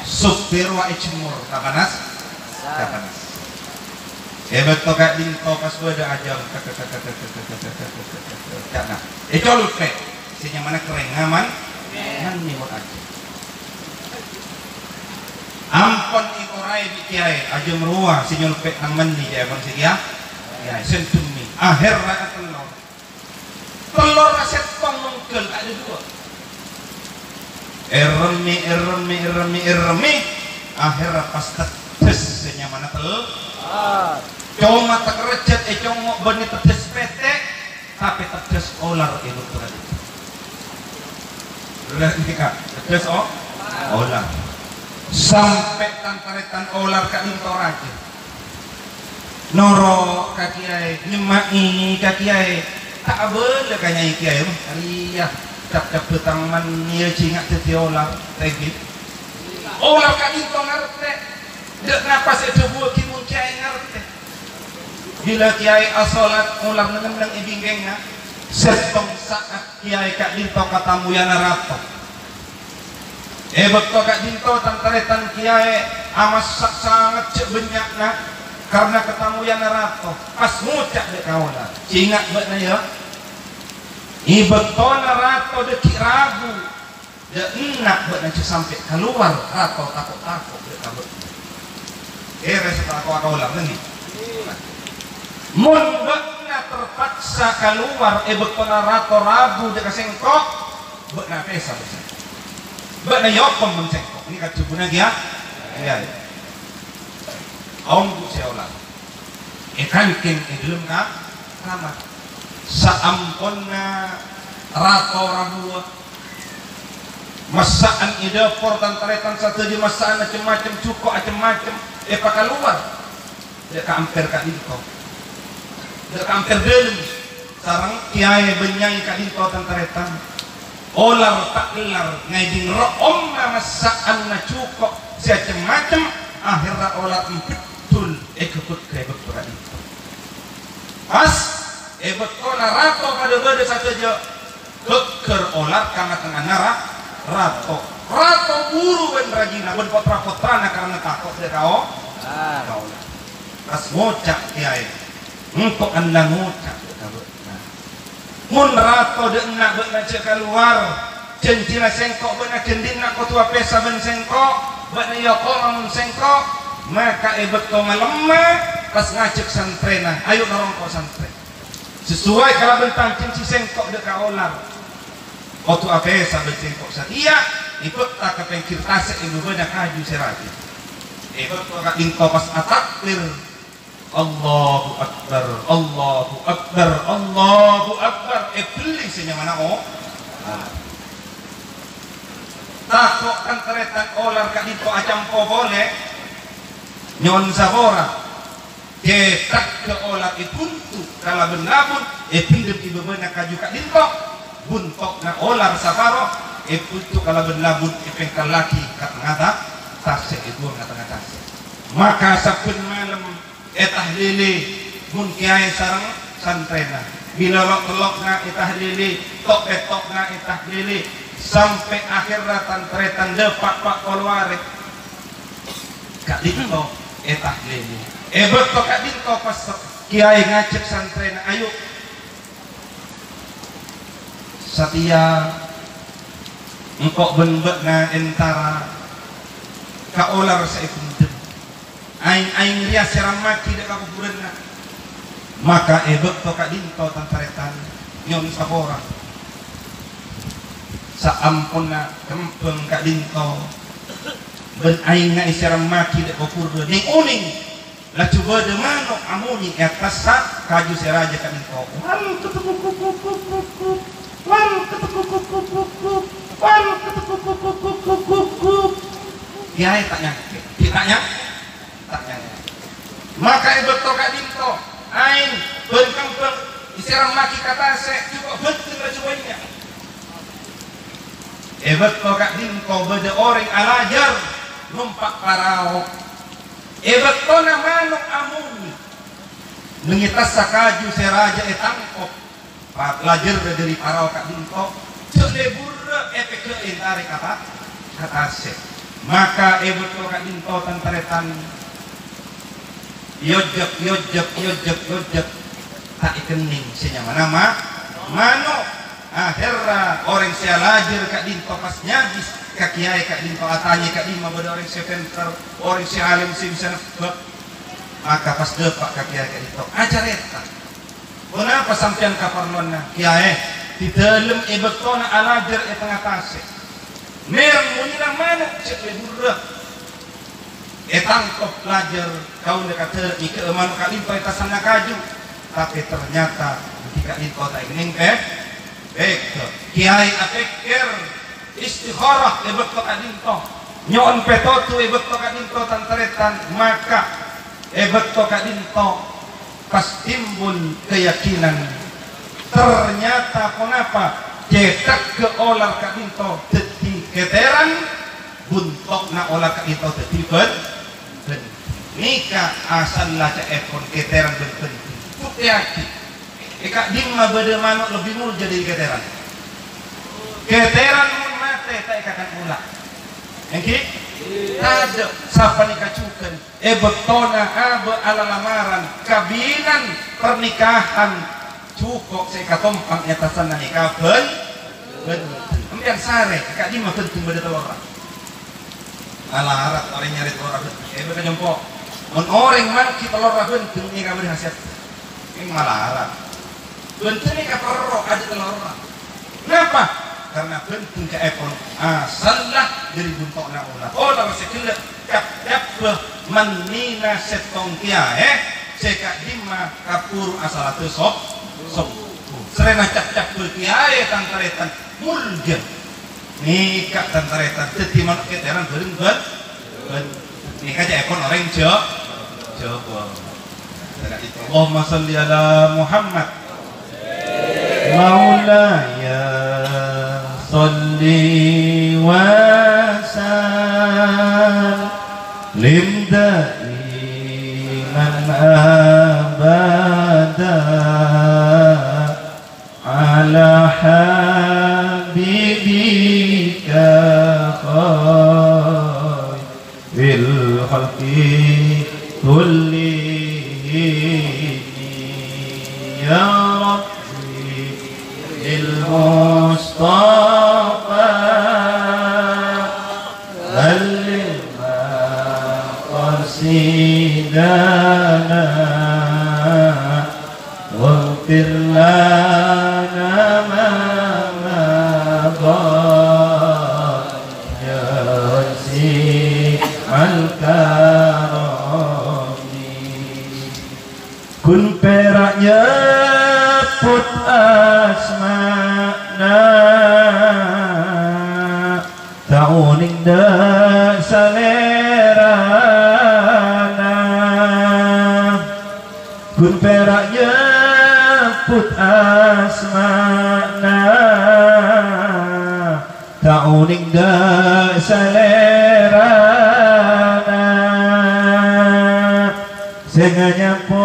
sopir wa èjemmor, tapanas? Tapanas. È bâkto ka'dinto pas bâdâ ajâm, ca'na, ècolpè', sè nyamana kerrèng, ngaman, mannè mon ajâm. Ampon èkoraè bi' kèyaè, ajâm rowa sè nyolpè' tang mannè, jâ' ampon sè kèya, kèyaè, sè dhemmi. Aherra atellor. Tellorra sèttong mongghâl, ta' adâ duwâ'. Èremmè, èremmè, èremmè, èremmè. Aherra pas teddhâs sè nyamana tel-, coma takerrejjhât ècongngo' bânnè teddhâs pètè', tapè teddhâs olar è bâkto ka'dinto. Berarti, Kak, teddhâs o-, olar. Sampè' tan-tarètan olar ka'dinto rajâ. Noro' ka kèyaè, nyemma'è ka kèyaè, ta' abâlâ ka nyai kèyaè, arèya, cap-cap bâtang mannè jhâ' nga' dhâddhi olar, ta' èngghi. Olar ka'dinto ngartè, dâ' napa sè èdhâbuwâghi mon kèyaè ngartè. Bilâ kèyaè asholat, olar neng-enneng è bingkèngnga, sèttong sa'at. Kèyaè ka'dinto katamoyanna rato. È bâkto ka'dinto tan-tarètan kèyaè amassa' sanget jhâ' bânnya'na karna katamoyanna rato, pas ngoca' dâ' kaulâ, "Jhâ' nga' bâ'na, yâ? È bâktona rato dhâggi' rabu, dâ' enna' bâ'na jhâ' sampè' kalowar rato tako'-tako' dâ' ka bâ'na." Kèra sè tako' kaulâ, ngghi? Mon bâ'na terpaksa kalowar è bâktona rato rabu dâ' ka sèngko', bâ'na apèsa bân sèngko'. Bâ'na èokom bân sèngko'. Ini kan jhubunna kèya, kèya. Ongghu sè olar. Èkancèng è dâlem ka-, kamar. Saamponna rato rabuwâ, massa'an è dâpor, tan-tarètan sadhâjâ massa'an acem-macem, jhuko' acem-macem èpakalowar. Dâ' ka ampèr ka'dinto. Dâ' ka ampèr dâlem. Sareng kèyaè bân nyai ka'dinto tan-tarètan. Olar ta' kellar ngèdhing ro'omma massa'anna jhuko' sè acem-macem, aherra olar empeddhul èghâbâghâ è bâkto ka'dinto. Pas è bâktona rato padâ bâdâ sadhâjâ, ghâgghâr olar ka ngatengnganna ra-, rato. Rato buru bân rajina bân potra-potrana karna tako' dâ' ka o-, ka olar. Pas ngoca' kèyaè, "Engko' ella ngoca' dâ' ka bâ'na. Mon rato dâ' enna' bâ'na jhâ' kalowar, jhânjhina sèngko' bâ'na ghândhina kodhu apèsa bân sèngko', bâ'na èokom mon sèngko', maka è bâkto malemma pas ngajhâk santrèna, ayo norongko' santrè." Sesuai kalabân tang jhânjhi sèngko' dâ' ka olar. Kodhu apèsa bân sèngko' satèya, èbâkta ka pèngghir tasè' è bâbâna kaju sè rajâ. È bâkto ka'dinto pas atakbir, "Allahu Akbar, Allahu Akbar, Allahu Akbar," èbellè sè nyamana o-, tako' tan-tarètan olar ka'dinto acampo polè, nyo'on sapora. Cèthagghâ olar èbunto kalabân labun, èpèndhem è bâbâna kaju ka'dinto. Bunto'na olar saparo èbunto kalabân labun, èpèngkallaghi ka tengnga ta-, tasè', èbuwâng ka tengnga tasè'. Maka sabbhân malem ètahlili, mon kèyaè sareng santrèna. Bilâ lo'-tello'na ètahlili, to'-pètto'na ètahlili, sampè' aherra tan-tarètan dâpa' pa' polo arè. Ka'dinto ètahlili. È bâkto ka'dinto pas kèyaè ngajhâk santrèna, "Ayo, satèya engko' bân bâ'na entara ka olar sè èbendhem. Aèng-aèng rèya sè rammaghi dâ' ka kobhurânna." Maka è bâkto ka'dinto tan-tarètan nyo'on sapora. Saamponna kembhâng ka'dinto bân aèngnga èsèrammaghi dâ' kobhurrâ, nèng-onèng laju bâdâ mano' amonè è attassa kaju sè rajâ ka'dinto. Wal ketekukukukukukuk, wal ketekukukukukuk, wal ketekukukukukuk. Kèyaè ta' nyangkè, ghi' ta' nyang-, ta' nyangkè. Maka è bâkto ka'dinto, aèng bân kembhâng èsèrammaghi ka tasè', jhuko' bhâdhân laju bânnya'. È bâkto ka'dinto bâdâ orèng alajâr nompa' parao. È bâktona mano' amonè, Nèngètassa kaju sè rajâ ètangkop, pa-, lajârra dâri parao ka'dinto, jhâ' lebbhurrâ èpèghâ'è entarè ka ta-, ka tasè'. Maka è bâkto ka'dinto, tan-tarètan, èojjhâk, èojjhâk, èojjhâk, èojjhâk, ta' èkennèng sè nyamana ma-, mano'. Aherra orèng sè alajâr ka'dinto pas nyabis ka kèyaè ka'dinto, atanya ka'dimma bâdâ orèng sè pènter, orèng sè alèm sè bisa nebbhâk. Maka pas dâpa' ka kèyaè ka'dinto, acarèta, "Ponapa sampèyan kaparlowanna, Kèyaè?" "È dâlem è bâktona alajâr è tengnga tasè', mèreng monyèna mano' jhâ' lebbhurrâ ètangkop lajâr, kaulâ kadâ' nyèghâ'â mano' ka'dinto è tassanna kaju, tapè ternyata ghi' ka'dinto ta' èkennèng pè-, pèghâ'." Kèyaè apèkkèr, istikharah è bâkto ka'dinto, nyo'on pètodhu è bâkto ka'dinto, tan-tarètan, maka è bâkto ka'dinto pas timbul kayakinan, ternyata ponapa, cèthagghâ olar ka'dinto dhâddhi kètèran, bunto'na olar ka'dinto dhâddhi bân-, bhândheng. Nèka asalla ca'èpon kètèran bân bhândheng. Buktèyaghi. È ka'dimma bâdâ mano' lebbi molja dâri kètèran? Kètèran mon matè ta' èkakan ola'. Èngghi? Tadâ'. Sapanèka jhughân è bâktona abâ' alalamaran, kabinan, pernikahan, jhuko' sè èkatompang è attassanna nèka bân-, bhândheng. Sampèyan sarè, è ka'dimma bhândheng bâdâ tellorra? Malarat orèng nyarè tellorra bhândheng. È, bâ' kacompo'. Mon orèng mangghi tellorra bhândheng, nèka bâdâ khasiat. Èng malarat. Bhândheng nèka perro, adâ' tellorra. Napa? Karna bhândheng ca'èpon asalla dâri bunto'na ola'. Ola' sè ghellâ' cap-cabbhâ mennèna sèttong kèyaè, sè ka'dimma kabhuru asalatè sob-, sobbhu. Sarrèna cap-cabbhâ kèyaè, tan-tarètan, molja. Nèka, tan-tarètan, dhâddhi mano' kètèran bhâreng bân-, bân-, nèka ca'èpon orèng Ja-, Jhâbâ. Allahumma shalli ala Muhammad. Maulaya shalli wa sallim daiman abada. Ala habibika khairil khalqi kullihim. Ya Rabbi, bil Mustafa balligh maqasidana. Waghfir lana ma madha, ya wasi'al karami. Ghun pèra' nyebbhut asmana, ta' onèng dâ' salèrana. Ghun pèra' nyebbhut asmana, ta' onèng dâ' salèrana. Sè nganyampo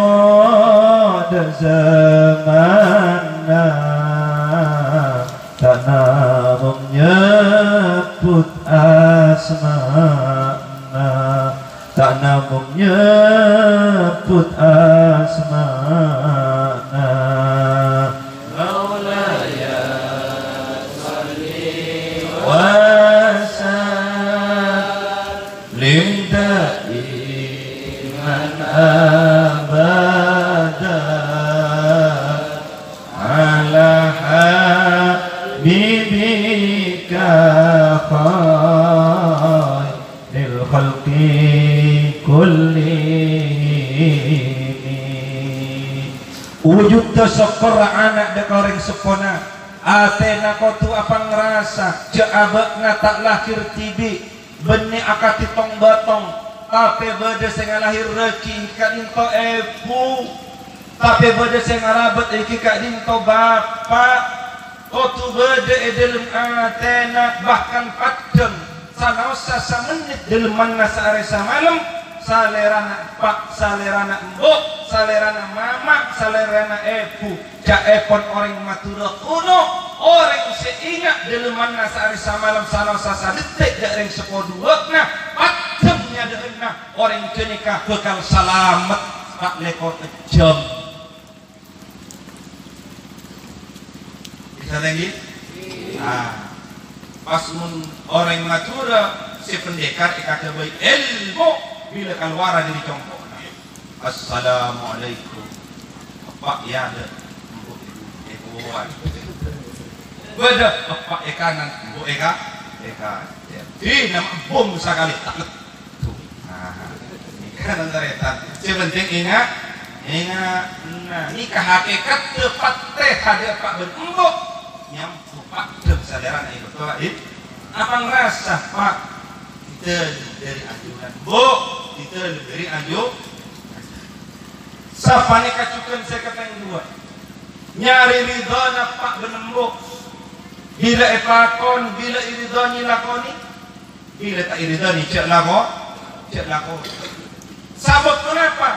dâ' zamanna, ta' namong nyebbhut asmana, ta' namong nyebbhut asmana. Maulaya shalli wa sallim daiman abada. Ala habibika khairil khalqi kullihim. Wujudda sokkorra ana' dâ' ka orèng seppona, atèna kodhu apangrasa jhâ' abâ'na ta' lahir dhibi'. Bânnè akadhi tong-bâtong, tapè bâdâ sè ngalahèrraghi èngghi ka'dinto èbhu, tapè bâdâ sè ngarabât èngghi ka'dinto bapa'. Kodhu bâdâ è dâlem atèna, bahkan paddhâng, sanaossa samennit dâlemmanna saarè samalem, salèrana eppa', salèrana embu', Salèrana mama, salèrana èbhu, ca'èpon orèng Madhurâ kuno, orèng sè enga' dhâlemmanna saarè samalem sanaossa sadhetik dhâ' rèng seppo duwâ'na, paddhâng nyadhâ'ânna orèng ghânèka bhâkal salamet pa' lèkor jhâm. Bisa lagi? Ah. Pas mon orèng Madhurâ sè pendekar èkaghâbây èlmo bilâ kalowara dâri congko'na. "Assalamualaikum." Eppa' è adâ', embu' è, è kowan. Bâdâ eppa' è kanan, embu' è ka-, è ka-, è, dina ebbung sakalè, ta' lettu. Nah, nèka tan-tarètan. Sè penting enga', enga', nah, nèka hakèkatta patè hadâ' eppa' bân embu'. Nyambu paddhâng salèrana è bâkto laèn. Apa ngrasa, Pa'? Dhâddhi dâri ajunan, Bu, dhâddhi dâri aju. Sapanèka jhughân sè kapèng duwâ'. Nyarè ridhâna eppa' bân embu'. Bilâ èpakon, bilâ èridhâi lakonè, bilâ ta' èridhâi jhâ' lako-, jhâ' lakonè. Sabâb ponapa?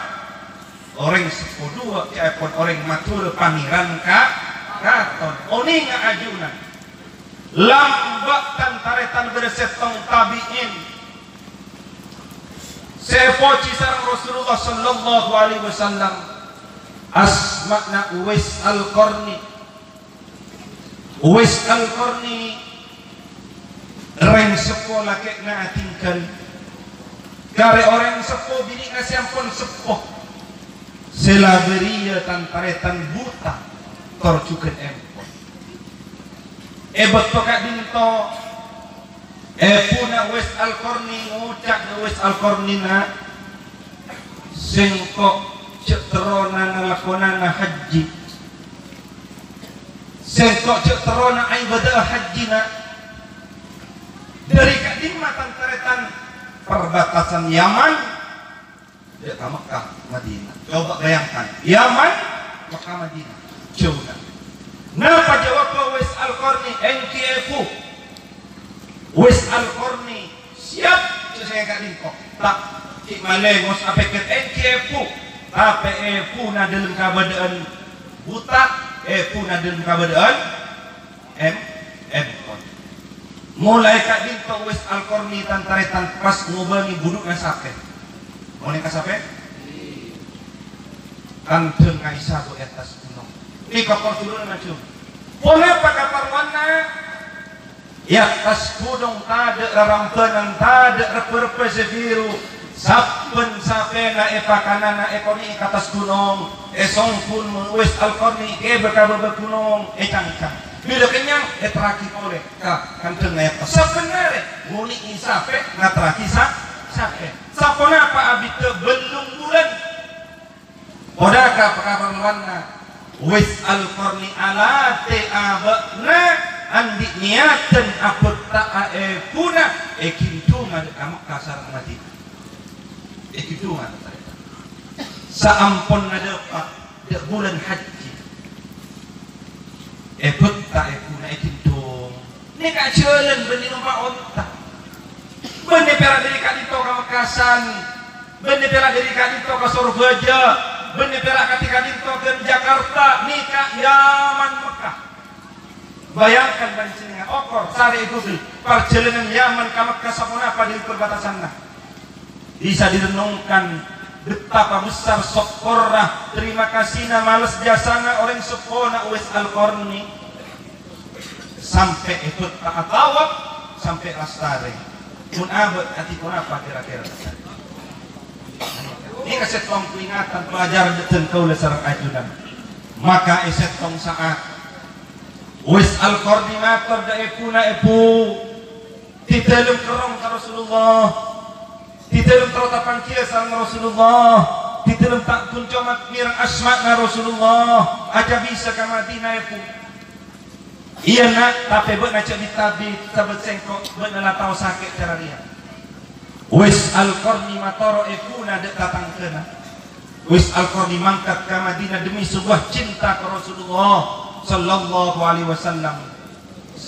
Orèng seppo duwâ', ca'èpon orèng Madhurâ Pangèran ka-, katon. Onènga ajunan. Lambâ' tan-tarètan bâdâ sèttong tabi'in sè èpojhi sareng Rasulullah sallallahu alaihi wasallam. Asma'na Uwais Al-Qarni. Uwais Al-Qarni rèng seppo lakè'na atinggal. Karè orèng seppo binè'na sè ampon seppo. Sè la bâriyâ tan-tarètan buta, tor jhughân èmpon. È bâkto ka'dinto, èbhuna Uwais Al-Qarni ngoca' ka Uwais Al-Qarni, "Na', sèngko' jhâ' terrona ngalakonana hajji. Sèngko' jhâ' terrona aibâdâ'â hajji, Na'." Dâri ka'dimma tan-tarètan? Perbatasan Yaman, dâ' ka Mekkah, Madinah. Coba bayangkan, Yaman, Mekkah, Madinah. Jhâuna. Napa jawabbhâ Uwais Al-Qarni? "Èngghi, Èbhu." Uwais Al-Qarni siap, sè ka'dinto. Ta' ghi' malè ngos apèkkèr, "Èngghi, Èbhu." Tapè èbhuna dâlem kabâdâ'ân buta, èbhuna dâlem kabâdâ'ân Em-, empon. Molaè ka'dinto Uwais Al-Qarni tan-tarètan pas ngobângè budhu'na sapè. Onèng ka sapè? Kandhâng aèssabâ è attas ghunong. Nèka kor turun maju. Ponapa kaparlowanna? È attas ghunong tadâ' rarambhânan, tadâ' rebbhâ-rebbhâ sè bhiru. Sabbhân sapèna èpakanana èkonè'è ka attas ghunong, èsongghu mon Uwais Al-Qarni ghibâ ka bâbâ ghunong, ècangcang. Bilâ kennyang, èterraghi polè ka kandhângnga èppa. Sabbhân arè ngonè'è sapè, ngaterraghi sa-, sapè. Saponapa abiddhâ bâllung bulân? Ponapa kaparlowanna? Uwais Al-Qarni alatè abâ'na andi' niyadhân abhâkta'a èbhuna è ghindhungnga dâ' ka Mekkah sareng Madinah. È ghindhungnga, tarètan. Saamponna dâpa' dâ' bulân hajji, èbhâkta èbhuna è ghindhung. Nèka ajhâlân bânnè nompa' onta. Bânnè pèra' dâri ka'dinto ka Mekkasân. Bânnè pèra' dâri ka'dinto ka Sorbhâjâ. Bânnè pèra' kadhi ka'dinto ka Jakarta. Nèka Yaman Mekkah. Bayangkan panjhennengngan, okor, sarè è Google, parjhâlânan Yaman ka Mekkah saponapa dâri perbatasanna. Bisa direnungkan betapa besar sokkorra, terima kasihna, males jasana orèng seppona Uwais Al-Qarni. Sampè' èbhâkta atawaf, sampè' lastarè. Mon abâ' kadhi ponapa kèra-kèra? Nèka sèttong peringatan pelajaran dâ' dhân kaulâ sareng ajunan. Maka è sèttong sa'at, Uwais Al-Qarni mator dâ' èbhuna, "Èbhu, dâlem kerrong ka Rasulullah, dâlem terro tapangghi sareng Rasulullah, dâlem ta' ghun coma mèreng asma'na Rasulullah, ajâ bisa ka Madinah, Èbhu." "Iyâ, Na', tapè bâ'na jhâ' bit-abit, sabâb sèngko' bâ'na la tao sakè' cara rèya." Uwais Al-Qarni matoro' èbhuna dâ' tatangghâna. Uwais Al-Qarni mangkat ka Madinah demi sebuah cinta ka Rasulullah sallallahu alaihi wasallam.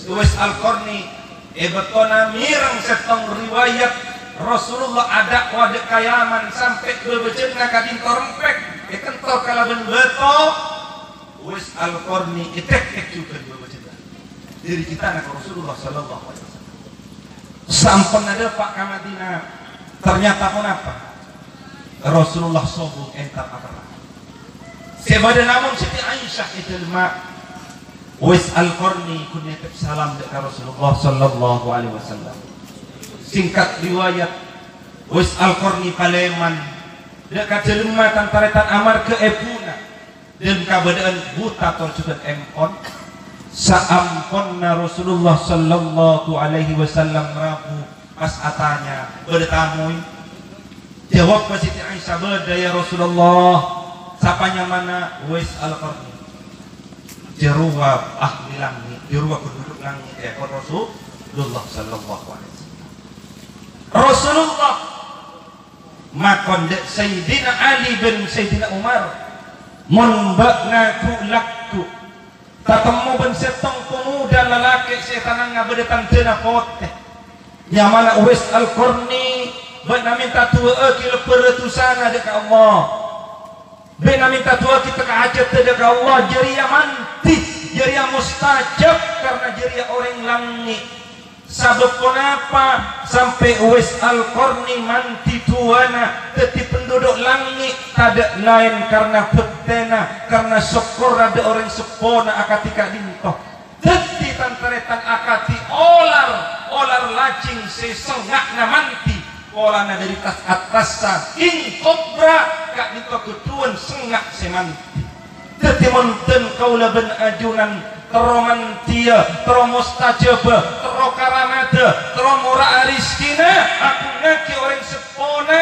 Uwais Al-Qarni è bâktona mèreng sèttong riwayat Rasulullah adâ'wa dâ' ka Yaman sampè' bâbâjânna ka'dinto rempèk. èkentor kalabân bâto, Uwais Al-Qarni ètèk-tèk jhughân bâbâjâna. Dhâri citana ka Rasulullah sallallahu alaihi wasallam. Samponna dâpa' ka Madinah, ternyata ponapa? Rasulullah sobung entar aperrang. Sè bâdâ namong Siti Aisyah è dâlemma, Uwais Al-Qarni ghun nètèp salam dâ' ka Rasulullah sallallahu alaihi wasallam. Singkat riwayat, Uwais Al-Qarni palèman dâ' ka dâlemma, tan-tarètan, amarghâ èbhuna dâlem kabâdâ'ân buta tor jhughân empon. Saamponna Rasulullah sallallahu alaihi wasallam rabu, pas atanya, "Bâdâ tamoy?" Jawab Siti Aisyah, "Bâdâ, ya Rasulullah." "Sapa nyamana?" "Uwais Al-Qarni." "Jârowa ahli langngè', jârowa ghun duduk langngè' è èpon Rasulullah sallallahu alaihi wasallam." Rasulullah makon dâ' Sayyidina Ali bân Sayyidina Umar, "Mon bâ'na ghu-, lagghu' tatemmo bân sèttong pamodâ lalakè' sè tanangnga bâdâ tandhâna potè, nyamana Uwais Al-Qarni, bâ'na mènta du'aaghi lebbhârâ dhusana dâ' ka Allah. Bâ'na mènta du'aaghi tekka hajhâddhâ dâ' ka Allah, jârèya mandhi, jârèya mustajab, karna jârèya orèng langngè'." Sabâb ponapa sampè' Uwais Al-Qarni mandhi du'âna dhâddhi penduduk langngè'? Tadâ' laèn karna bhâktèna, karna sokkorra dâ' orèng seppona akadhi ka'dinto. Dhâddhi, tan-tarètan, akadhi olar, olar lajing sè sengnga'na mandhi, polana dâri tas-attassa king kobra, ka'dinto ghâdhuwân sengnga' sè mandhi. Dhâddhi, mon dân kaulâ bân ajunan terro mandhiyâ, terro mustajabâ, terro karamadhâ, terro mora'a rejhekkèna, agungngaghi orèng seppona,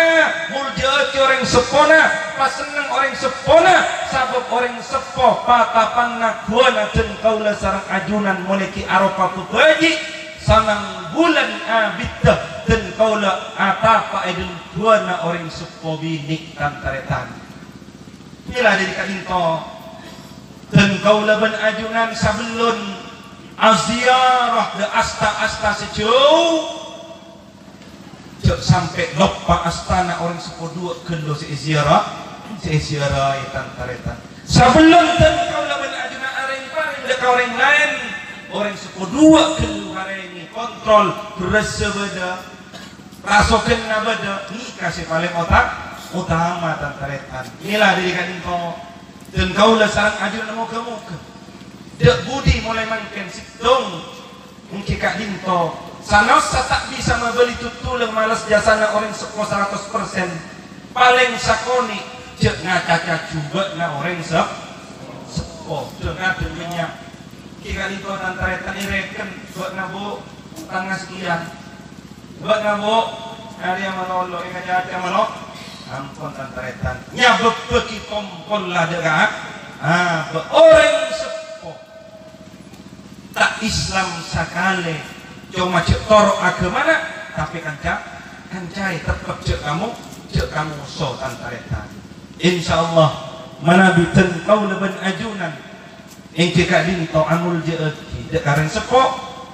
molja'aghi orèng seppona, pasenneng orèng seppona, sabâb orèng seppo patapanna ghuwâna dân kaulâ sareng ajunan molaè ghi' aropa pabâji', sangang bulân abiddhâ dân kaulâ atapa è dâlem ghuwâna orèng seppo binè', tan-tarètan. Mèla dâri ka'dinto, dân kaulâ bân ajunan sabellunna aziarah dâ' asta-asta sè jâu, jhâ' sampè' loppa astana orèng seppo duwâ' ghâllu sè èziarah, sè èziarahè, tan-tarètan. Sabellun dân kaulâ bân ajunan arèng-parèng dâ' ka orèng laèn, orèng seppo duwâ' ghâllu arèngè, kontrol, bherrâssa bâdâ, rasoghânna bâdâ, nèka sè palèng ota-, otama, tan-tarètan. Mèla dâri ka'dinto, dân kaulâ sareng ajunan moghâ-moghâ dâ' budi molaè mangkèn sèttong, èngghi ka'dinto, sanaossa ta' bisa mabâli tuttulâng males jasana orèng seppo saratos persen, palèng sakonè' jhâ' ngacaca jhubâ'na orèng sep-, seppo, dâ-, ngadheng bânnya'. Èngghi ka'dinto, tan-tarètan, èrèken, bâ'na, Bu', otangnga sakèyan. Bâ'na, Bu', arèya malolo, èkacaca malo. Ampon, tan-tarètan. Nyabâbbhâghi kompolla dâ' ka, ah, bâ-, orèng seppo. Ta' Islam sakalè, coma jhâ' toro' aghâmana, tapè kanca-, kancaè teppet jhâ' kamo-, jhâ' kamoso, tan-tarètan. Insyaallah, manabi dân kaulâ bân ajunan èngghi ka'dinto amoljâ'aghi dâ' ka orèng seppo,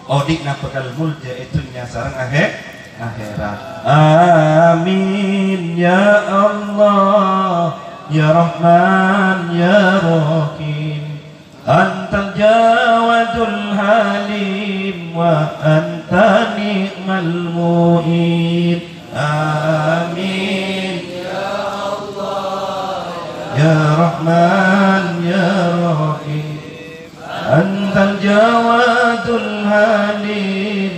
odi'na bhâkal molja è dhunnya sareng ahè-, ahèrat. Amin, ya Allah, ya Rahman, ya Rahim. Antal Jawadul Halim wa anta ni'mal mu'in. Amin. Ya Allah, ya Rahman, ya Rahim. Antal Jawadul Halim.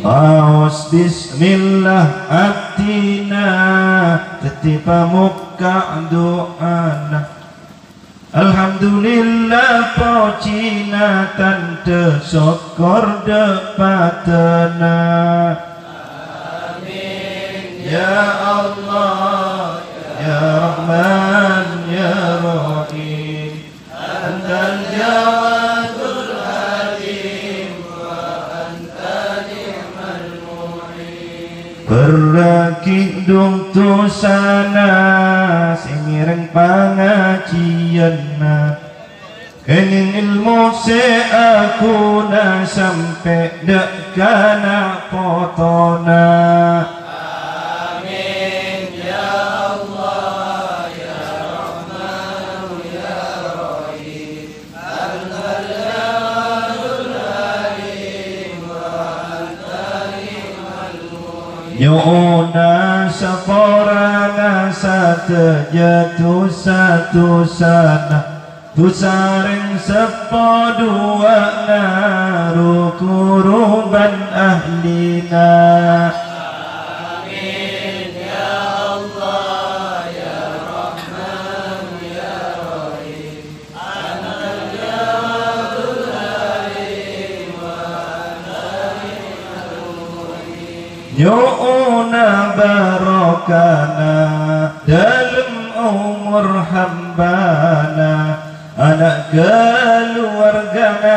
Maos bismillah atèna, dhâddhi pamokka' du'âna. Alhamdulillah, pojhina tandhâ sokkor dâ' padâna. Amin. Ya Allah, ya Rahman, ya Rahim. Antal Jawadul Halim wa anta ni'mal mu'in. Bherrâghi dhusana sè ngèrèng pangajiyânna. Kèngèng èlmo sè aghuna sampè' dâ' ka na' potona. Amin. Nyo'ona saporana sadhâjâ dhusa-dhusana, dhusa rèng seppo duwâ'na, ru-ghuru bân ahlina. Amin, ya Allah, ya Rahman, ya Rahim. Nyo'ona barokana dâlem omor hambâna, ana' kaluwargana,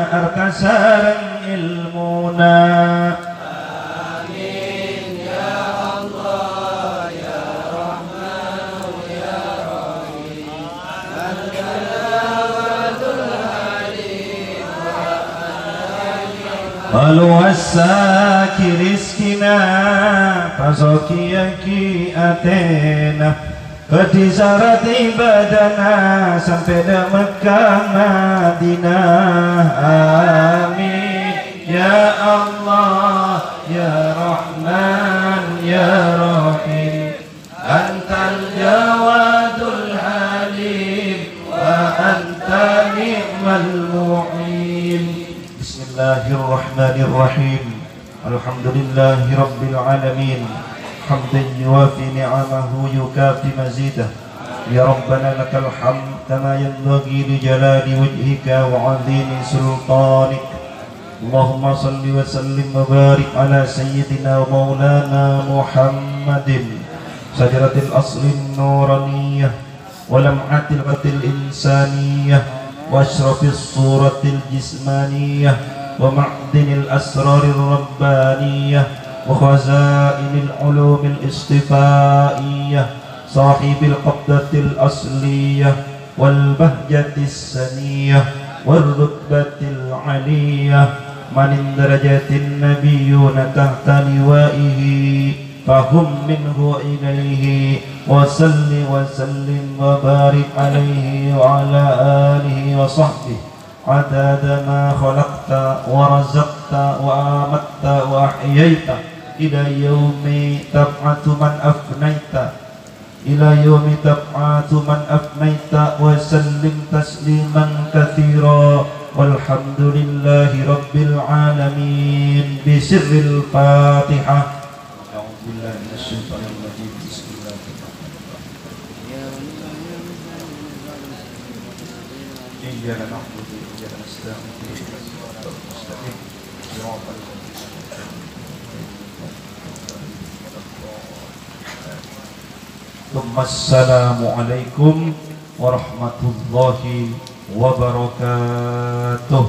arta sareng èlmona. Amin, ya Allah, ya Rahman, ya Rahim. Palowassaghi rèzkina, pasoghiyaghi atèna, bhâdhi sarat ibâdâna sampè' dâ' Mekkah Madinah. Amin. Ya Allah, ya Rahman, ya Rahim. Antal Jawadul Halim, wa anta ni'mal mu'in. Bismillahirrahmanirrahim. Alhamdulillahi rabbil alamin. Hamdan yuwafi ni'amahu yukafi mazidah. Ya Rabbana lakal hamd kama yanbaghi li jalali wajhika wa 'azimi sultanik. Allahumma shalli wa sallim wa barik ala sayyidina wa maulana Muhammadin, syajaratil aslin nuraniyah, wa lam'atil qatil insaniyah, wa asyrafis suratil jismaniyah, wa ma'dinil asrarir rabbaniyah, wa khazainil ulumil istifaiyah, sahibil qabdatil asliyah, wal bahjatis saniyah, war rutbatil aliyah, man indarajatin nabiyyuna tahta liwaihi, fahum minhu ilaihi, wa salli wa sallim wa barik alaihi wa ala alihi wa sahbihi, adada ma khalaqta wa razaqta wa amatta wa ahyaita, ila yaumi tab'atsu man afnaita, ila yaumi tab'atsu man afnaita, wa sallim tasliman katsira, walhamdulillahi rabbil alamin, bi sirril Fatihah. A'udzubillahi minasyaitonirrajim. Bismillahirrahmanirrahim. Iyyaka na'budu wa iyyaka nasta'in. Ihdinas siratal mustaqim. Siratal ladzina an'amta 'alaihim'alaihim ghairil maghdubi 'alaihim waladdallin. Tsumma assalamualaikum warahmatullahi wabarakatuh.